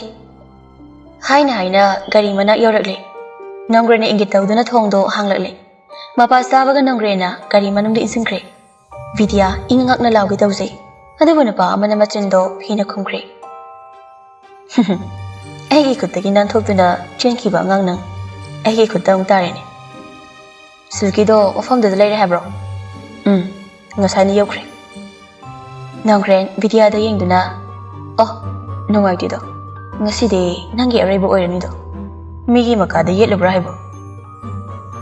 ꯍꯥꯏꯅ ꯍꯥꯏꯅ ꯒꯥꯔꯤ ꯃꯅꯥꯛ ꯌꯧꯔꯛꯂꯦ꯫ ꯅꯣꯡꯒ꯭ꯔꯦꯅ ꯏꯪꯒꯤꯠ ꯇꯧꯗꯨꯅ ꯊꯣꯡꯗꯣ ꯍꯥꯡꯂꯛꯂꯦ꯫ ꯃꯄꯥ ꯆꯥꯕꯒ ꯅꯣꯡꯒ꯭ꯔꯦꯅ ꯒꯥꯔꯤ ꯃꯅꯨꯡꯗ ꯏꯟꯁꯤꯟꯈ꯭ꯔꯦ꯫ ꯕꯤꯗ꯭ꯌꯥ ꯏꯪ ꯉꯛꯅ ꯂꯥꯎꯒꯦ ꯇꯧꯖꯩ꯫ ꯑꯗꯨꯕꯨ ꯅꯨꯄꯥ ꯑꯃꯅ ꯃꯆꯤꯟꯗꯣ ꯐꯤꯅ ꯈꯨꯝꯈ꯭ꯔꯦ꯫ "ꯑꯩꯒꯤ ꯈꯨꯠꯇꯒꯤ ꯅꯥꯟꯊꯣꯛꯇꯨꯅ ꯆꯦꯟꯈꯤꯕ ꯑꯉꯥꯡ ꯅꯪ ꯑꯩꯒꯤ ꯈꯨꯠꯇ ꯑꯃꯨꯛ ꯇꯥꯔꯦꯅꯦ꯫ ꯁꯤꯜꯀꯤꯗꯣ ꯃꯐꯝꯗꯨꯗ ꯂꯩꯔꯦ ꯍꯥꯏꯕ꯭ꯔꯣ?" "ꯎꯝ, ꯉꯁꯥꯏꯅ ꯌꯧꯈ꯭ꯔꯦ꯫" ꯅꯥꯎꯒ꯭ꯔꯦꯟ ꯕꯤꯗ꯭ꯌꯥꯗ ꯌꯦꯡꯗꯨꯅ, "ꯑꯣ, ꯅꯨꯡꯉꯥꯏꯇꯦꯗꯣ, ꯉꯁꯤꯗꯤ ꯅꯪꯒꯤ ꯑꯔꯣꯏꯕ ꯑꯣꯏꯔꯅꯤꯗꯣ꯫ ꯃꯤꯒꯤ ꯃꯀꯥꯗ ꯌꯦꯠꯂꯨꯕ꯭ꯔꯥ ꯍꯥꯏꯕꯣ?"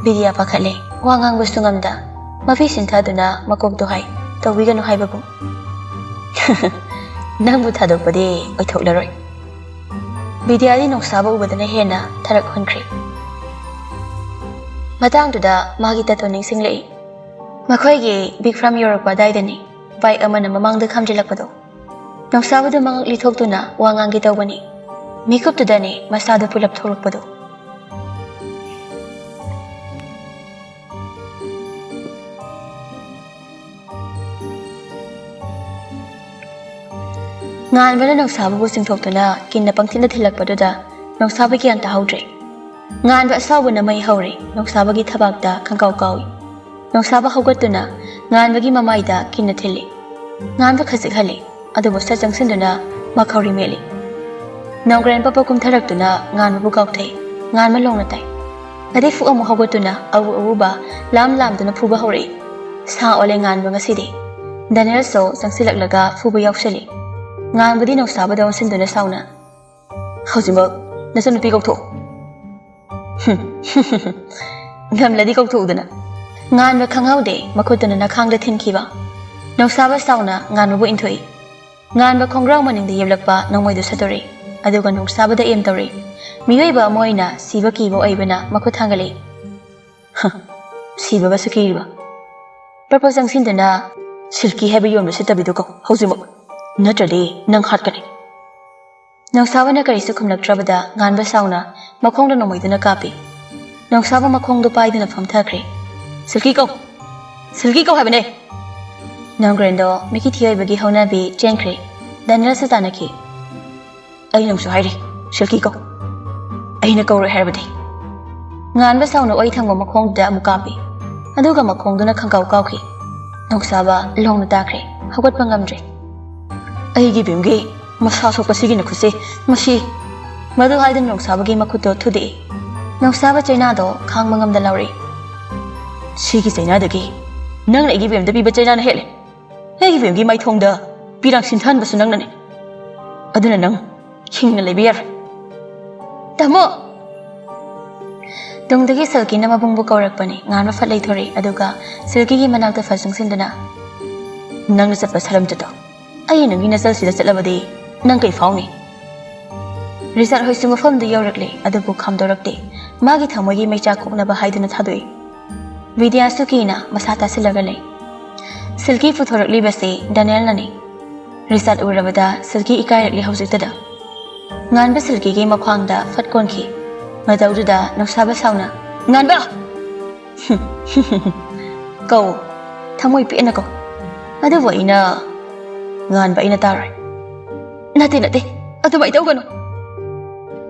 ꯕꯤꯗ꯭ꯌꯥ ꯄꯥꯈꯠꯂꯦ, ꯋꯥ ꯉꯥꯡꯕꯁꯨ ꯉꯝꯗ꯫ ꯃꯐꯤ ꯁꯤꯟꯊꯗꯨꯅ ꯃꯀꯣꯛꯇꯣ ꯍꯥꯏ, "ꯇꯧꯕꯤꯒꯅꯨ ꯍꯥꯏꯕꯕꯨ꯫" "ꯅꯪꯕꯨ ꯊꯥꯗꯣꯛꯄꯗꯤ ꯑꯣꯏꯊꯣꯛꯂꯔꯣꯏ꯫" ꯕꯤꯗ꯭ꯌꯥꯗꯤ ꯅꯣꯡꯁꯥꯕ ꯎꯕꯗꯅ ꯍꯦꯟꯅ ꯊꯔꯛ ꯍꯨꯟꯈ꯭ꯔꯦ꯫ ꯃꯇꯥꯡꯗꯨꯗ ꯃꯥꯒꯤ ꯇꯥꯇꯣꯟ ꯅꯤꯡꯁꯤꯡꯂꯛꯏ꯫ ꯃꯈꯣꯏꯒꯤ ꯕꯤꯛ ꯐꯥꯔꯝ ꯌꯧꯔꯛꯄ ꯑꯗꯥꯏꯗꯅꯤ ꯕꯥꯏꯛ ꯑꯃꯅ ꯃꯃꯥꯡꯗ ꯈꯥꯝꯖꯤꯜꯂꯛꯄꯗꯣ꯫ ꯅꯣꯡꯁꯥꯕꯗꯨ ꯃꯉꯛ ꯂꯤꯊꯣꯛꯇꯨꯅ ꯋꯥ ꯉꯥꯡꯒꯦ ꯇꯧꯕꯅꯤ꯫ ꯃꯤꯀꯨꯞꯇꯨꯗꯅꯤ ꯃꯁꯥꯗꯨ ꯄꯨꯂꯞ ꯊꯣꯛꯂꯛꯄꯗꯣ꯫ ꯉꯥꯟꯕꯅ ꯅꯣꯡꯁꯥꯕꯕꯨ ꯆꯤꯡꯊꯣꯛꯇꯨꯅ ꯀꯤꯟꯅ ꯄꯪꯊꯤꯟꯗ ꯊꯤꯜꯂꯛꯄꯗꯨꯗ ꯅꯣꯡꯁꯥꯕ ꯒ꯭ꯌꯥꯟ ꯇꯥꯍꯧꯗ꯭ꯔꯦ꯫ ꯉꯥꯟꯕ ꯑꯁꯥꯎꯕꯅ ꯃꯩ ꯍꯧꯔꯦ, ꯅꯣꯡꯁꯥꯕꯒꯤ ꯊꯕꯥꯛꯇ ꯈꯪꯀꯥꯎ ꯀꯥꯎꯏ꯫ ꯅꯣꯡꯁꯥꯕ ꯍꯧꯒꯠꯇꯨꯅ ꯉꯥꯟꯕꯒꯤ ꯃꯃꯥꯏꯗ ꯀꯤꯟꯅ ꯊꯤꯜꯂꯤ꯫ ꯉꯥꯟꯕ ꯈꯖꯤꯛ ꯍꯜꯂꯤ, ꯑꯗꯨꯕꯨ ꯁꯠ ꯆꯪꯁꯤꯟꯗꯨꯅ ꯃꯈꯧꯔꯤ ꯃꯦꯠꯂꯤ꯫ ꯅꯣꯡꯒ꯭ꯔꯦꯟ ꯄꯞꯄ ꯀꯨꯝꯊꯔꯛꯇꯨꯅ ꯉꯥꯟꯕꯕꯨ ꯀꯥꯎꯊꯩ꯫ ꯉꯥꯟꯕ ꯂꯣꯡꯅ ꯇꯥꯏ꯫ ꯑꯗꯩ ꯐꯨꯛ ꯑꯃꯨꯛ ꯍꯧꯒꯠꯇꯨꯅ ꯑꯎ ꯑꯎꯕ ꯂꯥꯝ ꯂꯥꯝꯗꯨꯅ ꯐꯨꯕ ꯍꯧꯔꯛꯏ꯫ ꯁꯥ ꯑꯣꯜꯂꯦ ꯉꯥꯟꯕ ꯉꯁꯤꯗꯤ꯫ ꯗꯦꯅꯤꯌꯦꯜꯁꯨ ꯆꯪꯁꯤꯜꯂꯛꯂꯒ ꯐꯨꯕ ꯌꯥꯎꯁꯜꯂꯤ꯫ ꯉꯥꯟꯕꯗꯤ ꯅꯣꯡꯁꯥꯕꯗ ꯑꯣꯟꯁꯤꯟꯗꯨꯅ ꯁꯥꯎꯅ, "ꯍꯧꯖꯤꯛꯃꯛ ꯅꯆꯟꯅꯨꯄꯤ ꯀꯧꯊꯣꯛꯎ꯫" "ꯍꯨꯝ, ꯉꯝꯂꯗꯤ ꯀꯧꯊꯣꯛꯎꯗꯅ꯫" ꯉꯥꯟꯕ ꯈꯪꯍꯧꯗꯦ, ꯃꯈꯨꯠꯇꯨꯅ ꯅꯈꯥꯡꯗ ꯊꯤꯟꯈꯤꯕ꯫ ꯅꯣꯡꯁꯥꯕ ꯁꯥꯎꯅ ꯉꯥꯟꯕꯕꯨ ꯏꯟꯊꯣꯛꯏ꯫ ꯉꯥꯟꯕ ꯈꯣꯡꯒ꯭ꯔꯥꯎ ꯃꯅꯤꯡꯗ ꯌꯦꯞꯂꯛꯄ ꯅꯣꯡꯃꯩꯗꯨ ꯁꯠꯇꯣꯔꯛꯏ, ꯑꯗꯨꯒ ꯅꯣꯡꯁꯥꯕꯗ ꯑꯦꯝ ꯇꯧꯔꯛꯏ꯫ ꯃꯤꯑꯣꯏꯕ ꯑꯃ ꯑꯣꯏꯅ ꯁꯤꯕ ꯀꯤꯕ ꯑꯣꯏꯕꯅ ꯃꯈꯨꯠ ꯊꯥꯡꯒꯠꯂꯛꯏ꯫ "ꯍ, ꯁꯤꯕꯒꯁꯨ ꯀꯤꯔꯤꯕ? ꯄ꯭ꯔꯄꯣꯁ ꯆꯪꯁꯤꯟꯗꯨꯅ ꯁꯤꯜꯀꯤ ꯍꯥꯏꯕ ꯌꯣꯟꯕ ꯁꯤꯠꯇꯕꯤꯗꯨ ꯀꯧ ꯍꯧꯖꯤꯛꯃꯛ, ꯅꯠꯇ꯭ꯔꯗꯤ ꯅꯪ ꯍꯥꯠꯀꯅꯤ꯫" ꯅꯣꯡꯁꯥꯕꯅ ꯀꯔꯤꯁꯨ ꯈꯨꯝꯂꯛꯇ꯭ꯔꯕꯗ ꯉꯥꯟꯕ ꯁꯥꯎꯅ ꯃꯈꯣꯡꯗ ꯅꯣꯡꯃꯩꯗꯨꯅ ꯀꯥꯞꯄꯤ꯫ ꯅꯣꯡꯁꯥꯕ ꯃꯈꯣꯡꯗꯣ ꯄꯥꯏꯗꯨꯅ ꯐꯝꯊꯈ꯭ꯔꯦ꯫ "ꯁꯤꯜꯀꯤ ꯀꯧ! ꯁꯤꯜꯀꯤ ꯀꯧ ꯍꯥꯏꯕꯅꯦ!" ꯅꯣꯡꯒ꯭ꯔꯦꯟꯗꯣ ꯃꯤꯀꯤ ꯊꯤꯑꯣꯏꯕꯒꯤ ꯍꯧꯅꯕꯤ ꯆꯦꯟꯈ꯭ꯔꯦ꯫ ꯗꯦꯅꯤꯌꯦꯜꯁꯨ ꯇꯥꯟꯅꯈꯤ꯫ "ꯑꯩꯅ ꯑꯃꯨꯛꯁꯨ ꯍꯥꯏꯔꯤ, ꯁꯤꯜꯀꯤ ꯀꯧ꯫ ꯑꯩꯅ ꯀꯧꯔꯣꯏ ꯍꯥꯏꯔꯕꯗꯤ꯫" ꯉꯥꯟꯕ ꯁꯥꯎꯅ ꯑꯣꯏ ꯊꯪꯕ ꯃꯈꯣꯡꯗꯨꯗ ꯑꯃꯨꯛ ꯀꯥꯞꯄꯤ꯫ ꯑꯗꯨꯒ ꯃꯈꯣꯡꯗꯨꯅ ꯈꯪꯀꯥꯎ ꯀꯥꯎꯈꯤ꯫ ꯅꯣꯡꯁꯥꯕ ꯂꯣꯡꯅ ꯇꯥꯈ꯭ꯔꯦ, ꯍꯧꯒꯠꯄ ꯉꯝꯗ꯭ꯔꯦ꯫ ꯑꯩꯒꯤ ꯕꯦꯝꯒꯤ ꯃꯁꯥ ꯁꯣꯛꯄꯁꯤꯒꯤ ꯅꯈꯨꯠꯁꯤ, ꯃꯁꯤ꯫ ꯃꯗꯨ ꯍꯥꯏꯗꯨꯅ ꯅꯣꯡꯁꯥꯕꯒꯤ ꯃꯈꯨꯠꯇꯣ ꯊꯨꯗꯦꯛꯏ꯫ ꯅꯣꯡꯁꯥꯕ ꯆꯩꯅꯥꯗꯣ ꯈꯥꯡꯕ ꯉꯝꯗ ꯂꯥꯎꯔꯛꯏ꯫ "ꯁꯤꯒꯤ ꯆꯩꯅꯥꯗꯒꯤ ꯅꯪꯅ ꯑꯩꯒꯤ ꯕꯦꯝꯗ ꯄꯤꯕ ꯆꯩꯅꯥꯅ ꯍꯦꯜꯂꯦ꯫ ꯑꯩꯒꯤ ꯕꯦꯝꯒꯤ ꯃꯥꯏꯊꯣꯡꯗ ꯄꯤꯔꯥꯡ ꯁꯤꯟꯊꯍꯟꯕꯁꯨ ꯅꯪꯅꯅꯦ꯫ ꯑꯗꯨꯅ ꯅꯪ ꯍꯤꯡꯅ ꯂꯩꯕ ꯌꯥꯔꯣꯏ꯫" "ꯇꯥꯃꯣ!" ꯇꯨꯡꯗꯒꯤ ꯁꯤꯜꯀꯤꯅ ꯃꯕꯨꯡꯕꯨ ꯀꯧꯔꯛꯄꯅꯤ꯫ ꯉꯥꯟꯕ ꯐꯠ ꯂꯩꯊꯣꯔꯛꯏ, ꯑꯗꯨꯒ ꯁꯤꯜꯀꯤꯒꯤ ꯃꯅꯥꯛꯇ ꯐꯠ ꯆꯪꯁꯤꯟꯗꯨꯅ, "ꯅꯪꯅ ꯆꯠꯄ ꯁꯔꯝꯗꯨꯗꯣ ꯑꯩ ꯅꯪꯒꯤ ꯅꯆꯜꯁꯤꯗ ꯆꯠꯂꯕꯗꯤ ꯅꯪ ꯀꯩ ꯐꯥꯎꯅꯤ?" ꯔꯤꯆꯥꯔꯗ ꯍꯣꯏꯁꯨ ꯃꯐꯝꯗꯨ ꯌꯧꯔꯛꯂꯦ, ꯑꯗꯨꯕꯨ ꯈꯥꯝꯗꯣꯔꯛꯇꯦ꯫ ꯃꯥꯒꯤ ꯊꯃꯣꯏꯒꯤ ꯃꯩꯆꯥꯛ ꯀꯣꯛꯅꯕ ꯍꯥꯏꯗꯨꯅ ꯊꯥꯗꯣꯛꯏ꯫ ꯕꯤꯗ꯭ꯌꯥꯁꯨ ꯀꯤꯅ ꯃꯁꯥ ꯇꯥꯁꯤꯜꯂꯒ ꯂꯩ꯫ ꯁꯤꯜꯀꯤ ꯄꯨꯊꯣꯔꯛꯂꯤꯕꯁꯤ ꯗꯅꯦꯜꯅꯅꯤ꯫ ꯔꯤꯆꯥꯔꯗ ꯎꯔꯕꯗ ꯁꯤꯜꯀꯤ ꯏꯀꯥꯏꯔꯛꯂꯤ ꯍꯧꯖꯤꯛꯇꯗ꯫ ꯉꯥꯟꯕ ꯁꯤꯜꯀꯤꯒꯤ ꯃꯈ꯭ꯋꯥꯡꯗ ꯐꯠ ꯀꯣꯟꯈꯤ꯫ ꯃꯇꯧꯗꯨꯗ ꯅꯨꯡꯁꯥꯕ ꯁꯥꯎꯅ, "ꯉꯥꯟꯕ!" "ꯀꯧ, ꯊꯃꯣꯏ ꯄꯦꯟꯅ ꯀꯧ꯫ ꯑꯗꯨꯕꯨ ꯑꯩꯅ ꯉꯥꯟꯕ ꯑꯩꯅ ꯇꯥꯔꯣꯏ꯫" "ꯅꯠꯇꯦ, ꯅꯠꯇꯦ, ꯑꯗꯨꯃꯥꯏꯅ ꯇꯧꯒꯅꯨ꯫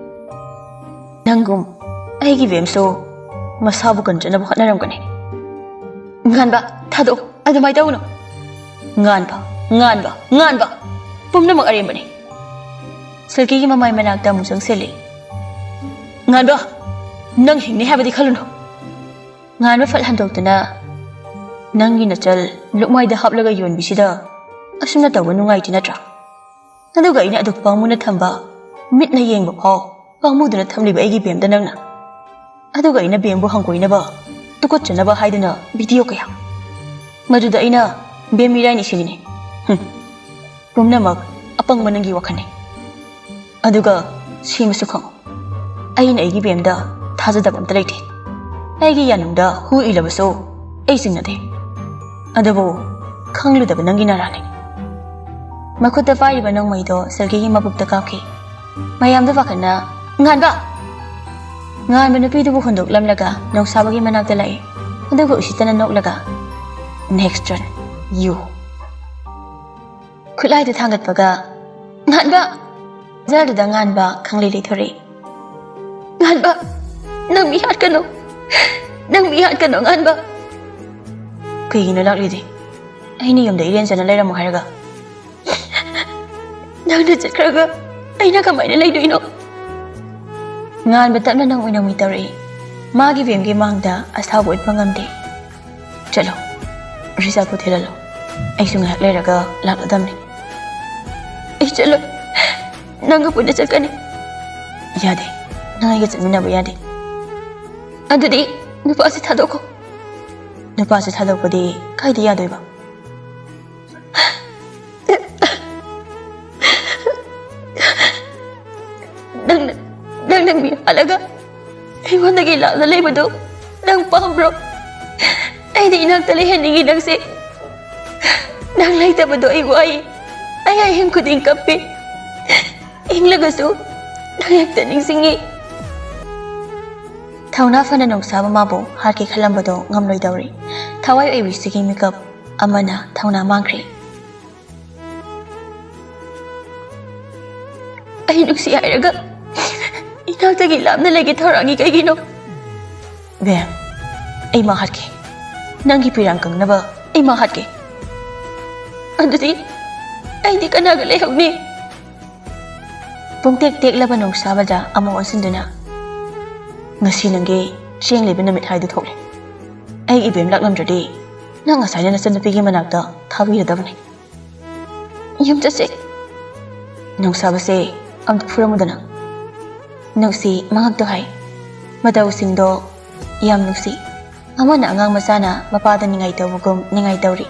ꯅꯪꯒꯨꯝ ꯑꯩꯒꯤ ꯕꯦꯝꯁꯨ ꯃꯁꯥꯕꯨ ꯀꯟꯖꯅꯕ ꯍꯣꯠꯅꯔꯝꯒꯅꯤ꯫" "ꯉꯥꯟꯕ, ꯊꯥꯗꯣꯛꯑꯣ, ꯑꯗꯨꯃꯥꯏꯅ ꯇꯧꯒꯅꯨ꯫" "ꯉꯥꯟꯕ, ꯉꯥꯟꯕ, ꯉꯥꯟꯕ, ꯄꯨꯝꯅꯃꯛ ꯑꯔꯦꯝꯕꯅꯤ꯫" ꯁꯤꯜꯀꯤꯒꯤ ꯃꯃꯥꯏ ꯃꯅꯥꯛꯇ ꯑꯃꯨꯛ ꯆꯪꯁꯤꯜꯂꯤ꯫ "ꯉꯥꯟꯕ, ꯅꯪ ꯍꯤꯡꯅꯤ ꯍꯥꯏꯕꯗꯤ ꯈꯜꯂꯨꯅꯨ꯫" ꯉꯥꯟꯕ ꯐꯠ ꯍꯟꯗꯣꯛꯇꯨꯅ, "ꯅꯪꯒꯤ ꯅꯆꯜ ꯂꯨꯛꯃꯥꯏꯗ ꯍꯥꯞꯂꯒ ꯌꯣꯟꯕꯤꯁꯤꯗ ꯑꯁꯨꯝꯅ ꯇꯧꯕ ꯅꯨꯡꯉꯥꯏꯇꯦ ꯅꯠꯇ꯭ꯔꯥ? ꯑꯗꯨꯒ ꯑꯩꯅ ꯑꯗꯨꯛ ꯄꯥꯝꯃꯨꯅ ꯊꯝꯕ, ꯃꯤꯠꯅ ꯌꯦꯡꯕ ꯐꯥꯎ ꯄꯥꯝꯃꯨꯗꯨꯅ ꯊꯝꯂꯤꯕ ꯑꯩꯒꯤ ꯕꯦꯝꯗ ꯅꯪꯅ, ꯑꯗꯨꯒ ꯑꯩꯅ ꯕꯦꯝꯕꯨ ꯍꯪꯒꯣꯏꯅꯕ, ꯇꯨꯀꯠꯆꯅꯕ ꯍꯥꯏꯗꯨꯅ ꯚꯤꯗꯤꯑꯣ ꯀꯌꯥ꯫ ꯃꯗꯨꯗ ꯑꯩꯅ ꯕꯦꯝ ꯃꯤꯔꯥꯏꯅꯤ ꯁꯤꯒꯤꯅꯤ꯫ ꯍꯨꯝ꯫ ꯄꯨꯝꯅꯃꯛ ꯑꯄꯪꯕ ꯅꯪꯒꯤ ꯋꯥꯈꯜꯅꯤ꯫ ꯑꯗꯨꯒ ꯁꯤꯃꯁꯨ ꯈꯪꯉꯨ, ꯑꯩꯅ ꯑꯩꯒꯤ ꯕꯦꯝꯗ ꯊꯥꯖꯗꯕ ꯑꯝꯇ ꯂꯩꯇꯦ꯫ ꯑꯩꯒꯤ ꯌꯥꯅꯨꯡꯗ ꯍꯨ ꯏꯜꯂꯕꯁꯨ ꯑꯩ ꯆꯤꯡꯅꯗꯦ꯫ ꯑꯗꯨꯕꯨ ꯈꯪꯂꯨꯗꯕ ꯅꯪꯒꯤ ꯅꯔꯥꯜꯅꯤ꯫" ꯃꯈꯨꯠꯇ ꯄꯥꯏꯔꯤꯕ ꯅꯣꯡꯃꯩꯗꯣ ꯁꯤꯜꯀꯤꯒꯤ ꯃꯕꯨꯛꯇ ꯀꯥꯞꯈꯤ꯫ ꯃꯌꯥꯝꯗ ꯄꯥꯈꯠꯅ, "ꯉꯥꯟꯕ!" ꯉꯥꯟꯕ ꯅꯨꯄꯤꯗꯨꯕꯨ ꯍꯨꯟꯗꯣꯛꯂꯝꯂꯒ ꯅꯣꯡꯁꯥꯕꯒꯤ ꯃꯅꯥꯛꯇ ꯂꯥꯛꯏ꯫ ꯑꯗꯨꯒ ꯎꯁꯤꯠꯇꯅ ꯅꯣꯛꯂꯒ, "Next one, you." ꯈꯨꯠꯂꯥꯏꯗꯨ ꯊꯥꯡꯒꯠꯄꯒ, "ꯉꯥꯟꯕ!" ꯖꯥꯔꯗꯨꯗ ꯉꯥꯟꯕ ꯈꯪꯂꯩ ꯂꯩꯊꯣꯔꯛꯏ꯫ "ꯉꯥꯟꯕ! ꯅꯪ ꯃꯤ ꯍꯥꯠꯀꯅꯨ! ꯅꯪ ꯃꯤ ꯍꯥꯠꯀꯅꯨ, ꯉꯥꯟꯕ!" "ꯀꯩꯒꯤꯅꯣ ꯂꯥꯛꯂꯤꯗꯤ? ꯑꯩꯅ ꯌꯨꯝꯗ ꯏꯔꯦꯟꯖꯅ ꯂꯩꯔꯝꯃꯣ ꯍꯥꯏꯔꯒ?" ꯅꯪꯅ ꯆꯠꯈ꯭ꯔꯒ ꯑꯩꯅ ꯀꯃꯥꯏꯅ ꯂꯩꯗꯣꯏꯅꯣ? ꯉꯥꯟꯕ ꯇꯞꯅ ꯅꯪ ꯑꯣꯏꯅ ꯃꯤ ꯇꯧꯔꯛꯏ꯫ ꯃꯥꯒꯤ ꯕꯦꯝꯒꯤ ꯃꯥꯡꯗ ꯑꯁꯥꯎꯕ ꯎꯠꯄ ꯉꯝꯗꯦ꯫ ꯆꯠꯂꯣ, ꯔꯤꯖꯥꯕꯨ ꯊꯤꯜꯍꯜꯂꯣ꯫ ꯑꯩꯁꯨ ꯉꯥꯏꯍꯥꯛ ꯂꯩꯔꯒ ꯂꯥꯛꯂꯗꯝꯅꯤ꯫ ꯑꯩ ꯆꯠꯂꯣꯏ, ꯅꯪꯒ ꯄꯨꯟꯅ ꯆꯠꯀꯅꯤ꯫ ꯌꯥꯗꯦ, ꯅꯪ ꯑꯩꯒ ꯆꯠꯃꯤꯟꯅꯕ ꯌꯥꯗꯦ꯫ ꯑꯗꯨꯗꯤ ꯅꯨꯄꯥꯁꯤ ꯊꯥꯗꯣꯛꯈꯣ꯫ ꯅꯨꯄꯥꯁꯤ ꯊꯥꯗꯣꯛꯄꯗꯤ ꯀꯥꯏꯗ ꯌꯥꯗꯣꯏꯕ? ꯅꯪꯅ ꯅꯪꯅ ꯃꯤ ꯍꯥꯠꯂꯒ ꯑꯩꯉꯣꯟꯗꯒꯤ ꯂꯥꯞꯅ ꯂꯩꯕꯗꯨ ꯅꯪ ꯄꯥꯝꯕ꯭ꯔꯣ? ꯑꯩꯗꯤ ꯏꯅꯥꯛꯇ ꯂꯩꯍꯟꯅꯤꯡꯉꯤ ꯅꯪꯁꯦ꯫ ꯅꯪ ꯂꯩꯇꯕꯗꯣ ꯑꯩ ꯋꯥꯏ꯫ ꯑꯩ ꯑꯍꯤꯡ ꯈꯨꯗꯤꯡ ꯀꯞꯄꯤ꯫ ꯏꯪꯂꯒꯁꯨ ꯅꯪ ꯍꯦꯛꯇ ꯅꯤꯡꯁꯤꯡꯉꯤ꯫ ꯊꯧꯅꯥ ꯐꯅ ꯅꯣꯡꯁꯥꯕ ꯃꯥꯕꯨ ꯍꯥꯠꯀꯦ ꯈꯜꯂꯝꯕꯗꯣ ꯉꯝꯂꯣꯏꯗꯧꯔꯤ꯫ ꯊꯋꯥꯏ ꯑꯣꯏꯕꯤꯁꯤꯒꯤ ꯃꯤꯀꯞ ꯑꯃꯅ ꯊꯧꯅꯥ ꯃꯥꯡꯈ꯭ꯔꯦ꯫ ꯑꯩ ꯅꯨꯡꯁꯤ ꯍꯥꯏꯔꯒ ꯏꯅꯥꯛꯇꯒꯤ ꯂꯥꯞꯅ ꯂꯩꯒꯦ ꯊꯧꯔꯥꯡꯉꯤ ꯀꯩꯒꯤꯅꯣ? ꯕꯦꯝ, ꯑꯩ ꯃꯥ ꯍꯥꯠꯀꯦ꯫ ꯅꯪꯒꯤ ꯄꯤꯔꯥꯡ ꯀꯪꯅꯕ ꯑꯩ ꯃꯥ ꯍꯥꯠꯀꯦ꯫ ꯑꯗꯨꯗꯤ ꯑꯩꯗꯤ ꯀꯅꯥꯒ ꯂꯩꯍꯧꯅꯤ? ꯄꯨꯡꯇꯦꯛ ꯇꯦꯛꯂꯕ ꯅꯣꯡꯁꯥꯕꯗ ꯑꯃꯨꯛ ꯑꯣꯟꯁꯤꯟꯗꯨꯅ, "ꯉꯁꯤ ꯅꯪꯒꯤ ꯆꯦꯡ ꯂꯩꯕ ꯅꯨꯃꯤꯠ ꯍꯥꯏꯗꯨ ꯊꯣꯛꯂꯦ꯫ ꯑꯩ ꯏꯕꯦꯝ ꯂꯥꯛꯂꯝꯗ꯭ꯔꯗꯤ ꯅꯪ ꯉꯁꯥꯏꯅ ꯅꯆꯟꯅꯨꯄꯤꯒꯤ ꯃꯅꯥꯛꯇ ꯊꯥꯕꯤꯔꯗꯕꯅꯤ꯫ ꯌꯨꯝ ꯆꯠꯁꯦ꯫" ꯅꯣꯡꯁꯥꯕꯁꯦ ꯑꯝꯇ ꯐꯨꯔꯝꯃꯨꯗꯅ꯫ ꯅꯨꯡꯁꯤ ꯃꯉꯛꯇꯣ ꯍꯥꯏ꯫ ꯃꯇꯧꯁꯤꯡꯗꯣ ꯌꯥꯝ ꯅꯨꯡꯁꯤ꯫ ꯑꯃꯅ ꯑꯉꯥꯡ ꯃꯆꯥꯅ ꯃꯄꯥꯗ ꯅꯤꯡꯉꯥꯏ ꯇꯧꯕꯒꯨꯝ ꯅꯤꯡꯉꯥꯏ ꯇꯧꯔꯤ꯫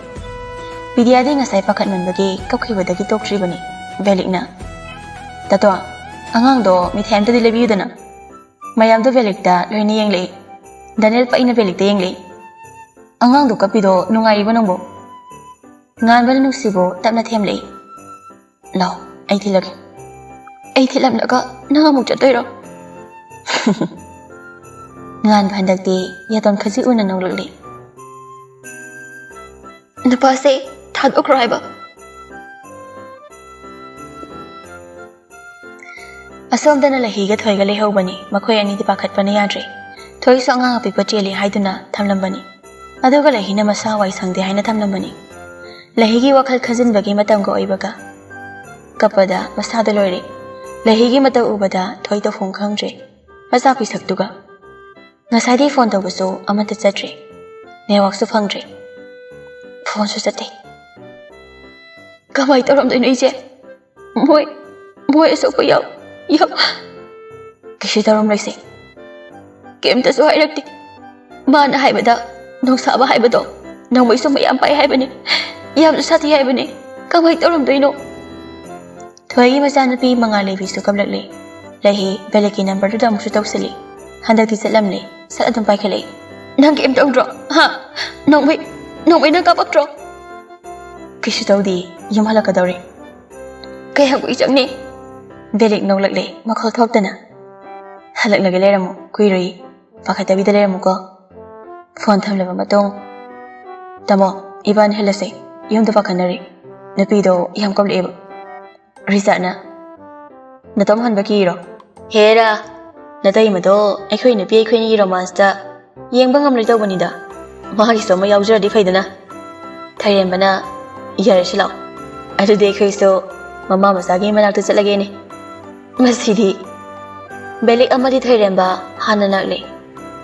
ꯕꯤꯗ꯭ꯌꯥꯗꯤ ꯉꯁꯥꯏ ꯄꯥꯈꯠꯃꯟꯕꯒꯤ ꯀꯞꯈꯤꯕꯗꯒꯤ ꯇꯣꯛꯇ꯭ꯔꯤꯕꯅꯤ꯫ ꯕꯦꯂꯤꯛꯅ, "ꯇꯥꯇꯣ, ꯑꯉꯥꯡꯗꯣ ꯃꯤꯊꯥꯏ ꯑꯝꯇꯗꯤ ꯂꯩꯕꯤꯌꯨꯗꯅ꯫" ꯃꯌꯥꯝꯗꯣ ꯕꯦꯂꯤꯛꯇ ꯂꯣꯏꯅ ꯌꯦꯡꯂꯛꯏ꯫ ꯗꯥꯅꯤꯌꯦꯜ ꯄꯛꯏꯅ ꯕꯦꯂꯤꯛꯇ ꯌꯦꯡꯂꯛꯏ꯫ "ꯑꯉꯥꯡꯗꯣ ꯀꯞꯄꯤꯗꯣ ꯅꯨꯡꯉꯥꯏꯔꯤꯕꯣ ꯅꯪꯕꯣ?" ꯉꯥꯟꯕꯅ ꯅꯨꯡꯁꯤꯕꯨ ꯇꯞꯅ ꯊꯦꯝꯂꯛꯏ꯫ "ꯂꯥꯎ, ꯑꯩ ꯊꯤꯜꯂꯒꯦ꯫" "ꯑꯩ ꯊꯤꯜꯂꯝꯂꯒ ꯅꯪ ꯑꯃꯨꯛ ꯆꯠꯇꯣꯏꯔꯣ?" ꯉꯥꯟꯕ ꯍꯟꯗꯛꯇꯤ ꯌꯥꯇꯣꯟ ꯈꯖꯤꯛ ꯎꯅ ꯅꯣꯛꯂꯛꯂꯤ꯫ "ꯅꯨꯄꯥꯁꯦ ꯊꯥꯗꯣꯛꯈ꯭ꯔꯣ ꯍꯥꯏꯕ꯫" ꯑꯁꯣꯝꯗꯅ ꯂꯩꯍꯤꯒ ꯊꯣꯏꯒ ꯂꯩꯍꯧꯕꯅꯤ꯫ ꯃꯈꯣꯏ ꯑꯅꯤꯗꯤ ꯄꯥꯈꯠꯄꯅ ꯌꯥꯗ꯭ꯔꯦ꯫ ꯊꯣꯏꯁꯨ ꯑꯉꯥꯡ ꯑꯄꯤꯛꯄ ꯆꯦꯜꯂꯤ ꯍꯥꯏꯗꯨꯅ ꯊꯝꯂꯝꯕꯅꯤ꯫ ꯑꯗꯨꯒ ꯂꯩꯍꯤꯅ ꯃꯁꯥ ꯋꯥꯏ ꯁꯪꯗꯦ ꯍꯥꯏꯅ ꯊꯝꯂꯝꯕꯅꯤ꯫ ꯂꯩꯍꯤꯒꯤ ꯋꯥꯈꯜ ꯈꯟꯖꯤꯟꯕꯒꯤ ꯃꯇꯝꯒ ꯑꯣꯏꯕꯒ꯫ ꯀꯞꯄꯗ ꯃꯁꯥꯗ ꯂꯣꯏꯔꯦ꯫ ꯂꯩꯍꯤꯒꯤ ꯃꯇꯧ ꯎꯕꯗ ꯊꯣꯏ ꯇꯧꯐꯝ ꯈꯪꯗ꯭ꯔꯦ꯫ ꯃꯆꯥ ꯄꯤꯁꯛꯇꯨꯒ꯫ ꯉꯁꯥꯏꯗꯩ ꯐꯣꯟ ꯇꯧꯕꯁꯨ ꯑꯃꯠꯇ ꯆꯠꯇ꯭ꯔꯦ꯫ ꯅꯦꯠꯋꯥꯛꯁꯨ ꯐꯪꯗ꯭ꯔꯦ꯫ ꯐꯣꯟꯁꯨ ꯆꯠꯇꯦ꯫ ꯀꯃꯥꯏ ꯇꯧꯔꯝꯗꯣꯏꯅꯣ ꯏꯆꯦ? ꯃꯣꯏ, ꯃꯣꯏ ꯑꯁꯣꯛꯄ ꯌꯥꯎ, ꯌꯥꯎ꯫ ꯀꯩꯁꯨ ꯇꯧꯔꯝꯂꯣꯏꯁꯦ꯫ ꯀꯩꯝꯇꯁꯨ ꯍꯥꯏꯔꯛꯇꯦ꯫ ꯃꯥꯅ ꯍꯥꯏꯕꯗ ꯅꯣꯡꯁꯥꯕ ꯍꯥꯏꯕꯗꯣ ꯅꯣꯡꯃꯩꯁꯨ ꯃꯌꯥꯝ ꯄꯥꯏ ꯍꯥꯏꯕꯅꯤ, ꯌꯥꯝꯁꯨ ꯁꯥꯊꯤ ꯍꯥꯏꯕꯅꯤ꯫ ꯀꯃꯥꯏ ꯇꯧꯔꯝꯗꯣꯏꯅꯣ? ꯊꯣꯏꯒꯤ ꯃꯆꯥꯅꯨꯄꯤ ꯃꯉꯥꯜ ꯂꯩꯕꯤꯁꯨ ꯀꯞꯂꯛꯂꯦ꯫ ꯂꯩꯍꯤ ꯕꯦꯂꯦꯛꯀꯤ ꯅꯝꯕꯔꯗꯨꯗ ꯑꯃꯨꯛꯁꯨ ꯇꯧꯁꯤꯜꯂꯤ꯫ ꯍꯟꯗꯛꯇꯤ ꯆꯠꯂꯝꯂꯦ꯫ ꯁꯠ ꯑꯗꯨꯝ ꯄꯥꯏꯈꯠꯂꯛꯏ꯫ "ꯅꯪ ꯀꯩꯝ ꯇꯧꯗ꯭ꯔꯣ? ꯍꯥ? ꯅꯣꯡꯃꯩ, ꯅꯣꯡꯃꯩ ꯅꯪ ꯀꯥꯞꯄꯛꯇ꯭ꯔꯣ?" "ꯀꯩꯁꯨ ꯇꯧꯗꯦ, ꯌꯨꯝ ꯍꯜꯂꯛꯀꯗꯧꯔꯦ꯫" "ꯀꯌꯥꯝ ꯀꯨꯏ ꯆꯪꯅꯤ?" ꯕꯦꯂꯦꯛ ꯅꯣꯛꯂꯛꯂꯦ, ꯃꯈꯣꯜ ꯊꯣꯛꯇꯅ꯫ "ꯍꯜꯂꯛꯂꯒꯦ, ꯂꯩꯔꯝꯃꯨ, ꯀꯨꯏꯔꯣꯏ꯫ ꯄꯥꯈꯠꯇꯕꯤꯗ ꯂꯩꯔꯝꯃꯨꯀꯣ꯫" ꯐꯣꯟ ꯊꯝꯂꯕ ꯃꯇꯨꯡ, "ꯇꯥꯃꯣ, ꯏꯕꯥꯅꯤ ꯍꯜꯂꯁꯦ, ꯌꯨꯝꯗ ꯄꯥꯈꯠꯅꯔꯤ꯫ ꯅꯨꯄꯤꯗꯣ ꯌꯥꯝ ꯀꯞꯂꯛꯑꯦꯕ꯫" ꯔꯤꯆꯥꯔꯗꯅ, "ꯅꯇꯣꯝ ꯍꯟꯕ ꯀꯤꯔꯣ?" "ꯍꯦꯔꯥ, ꯅꯇꯩꯃꯗꯣ ꯑꯩꯈꯣꯏ ꯅꯨꯄꯤ ꯑꯩꯈꯣꯏꯅꯤꯒꯤ ꯔꯣꯃꯥꯟꯁꯇ ꯌꯦꯡꯕ ꯉꯝꯂꯣꯏ ꯇꯧꯕꯅꯤꯗ꯫ ꯃꯥꯒꯤꯁꯨ ꯑꯃ ꯌꯥꯎꯖꯔꯗꯤ ꯐꯩꯗꯅ꯫" ꯊꯣꯏꯔꯦꯝꯕꯅ, "ꯌꯥꯔꯦꯁꯤ ꯂꯥꯛꯑꯣ꯫ ꯑꯗꯨꯗꯤ ꯑꯩꯈꯣꯏꯁꯨ ꯃꯃꯥ ꯃꯆꯥꯒꯤ ꯃꯅꯥꯛꯇ ꯆꯠꯂꯒꯦꯅꯦ꯫" ꯃꯁꯤꯗꯤ꯫ ꯕꯦꯂꯤꯛ ꯑꯃꯗꯤ ꯊꯣꯏꯔꯦꯝꯕ ꯍꯥꯟꯅ ꯂꯥꯛꯂꯦ꯫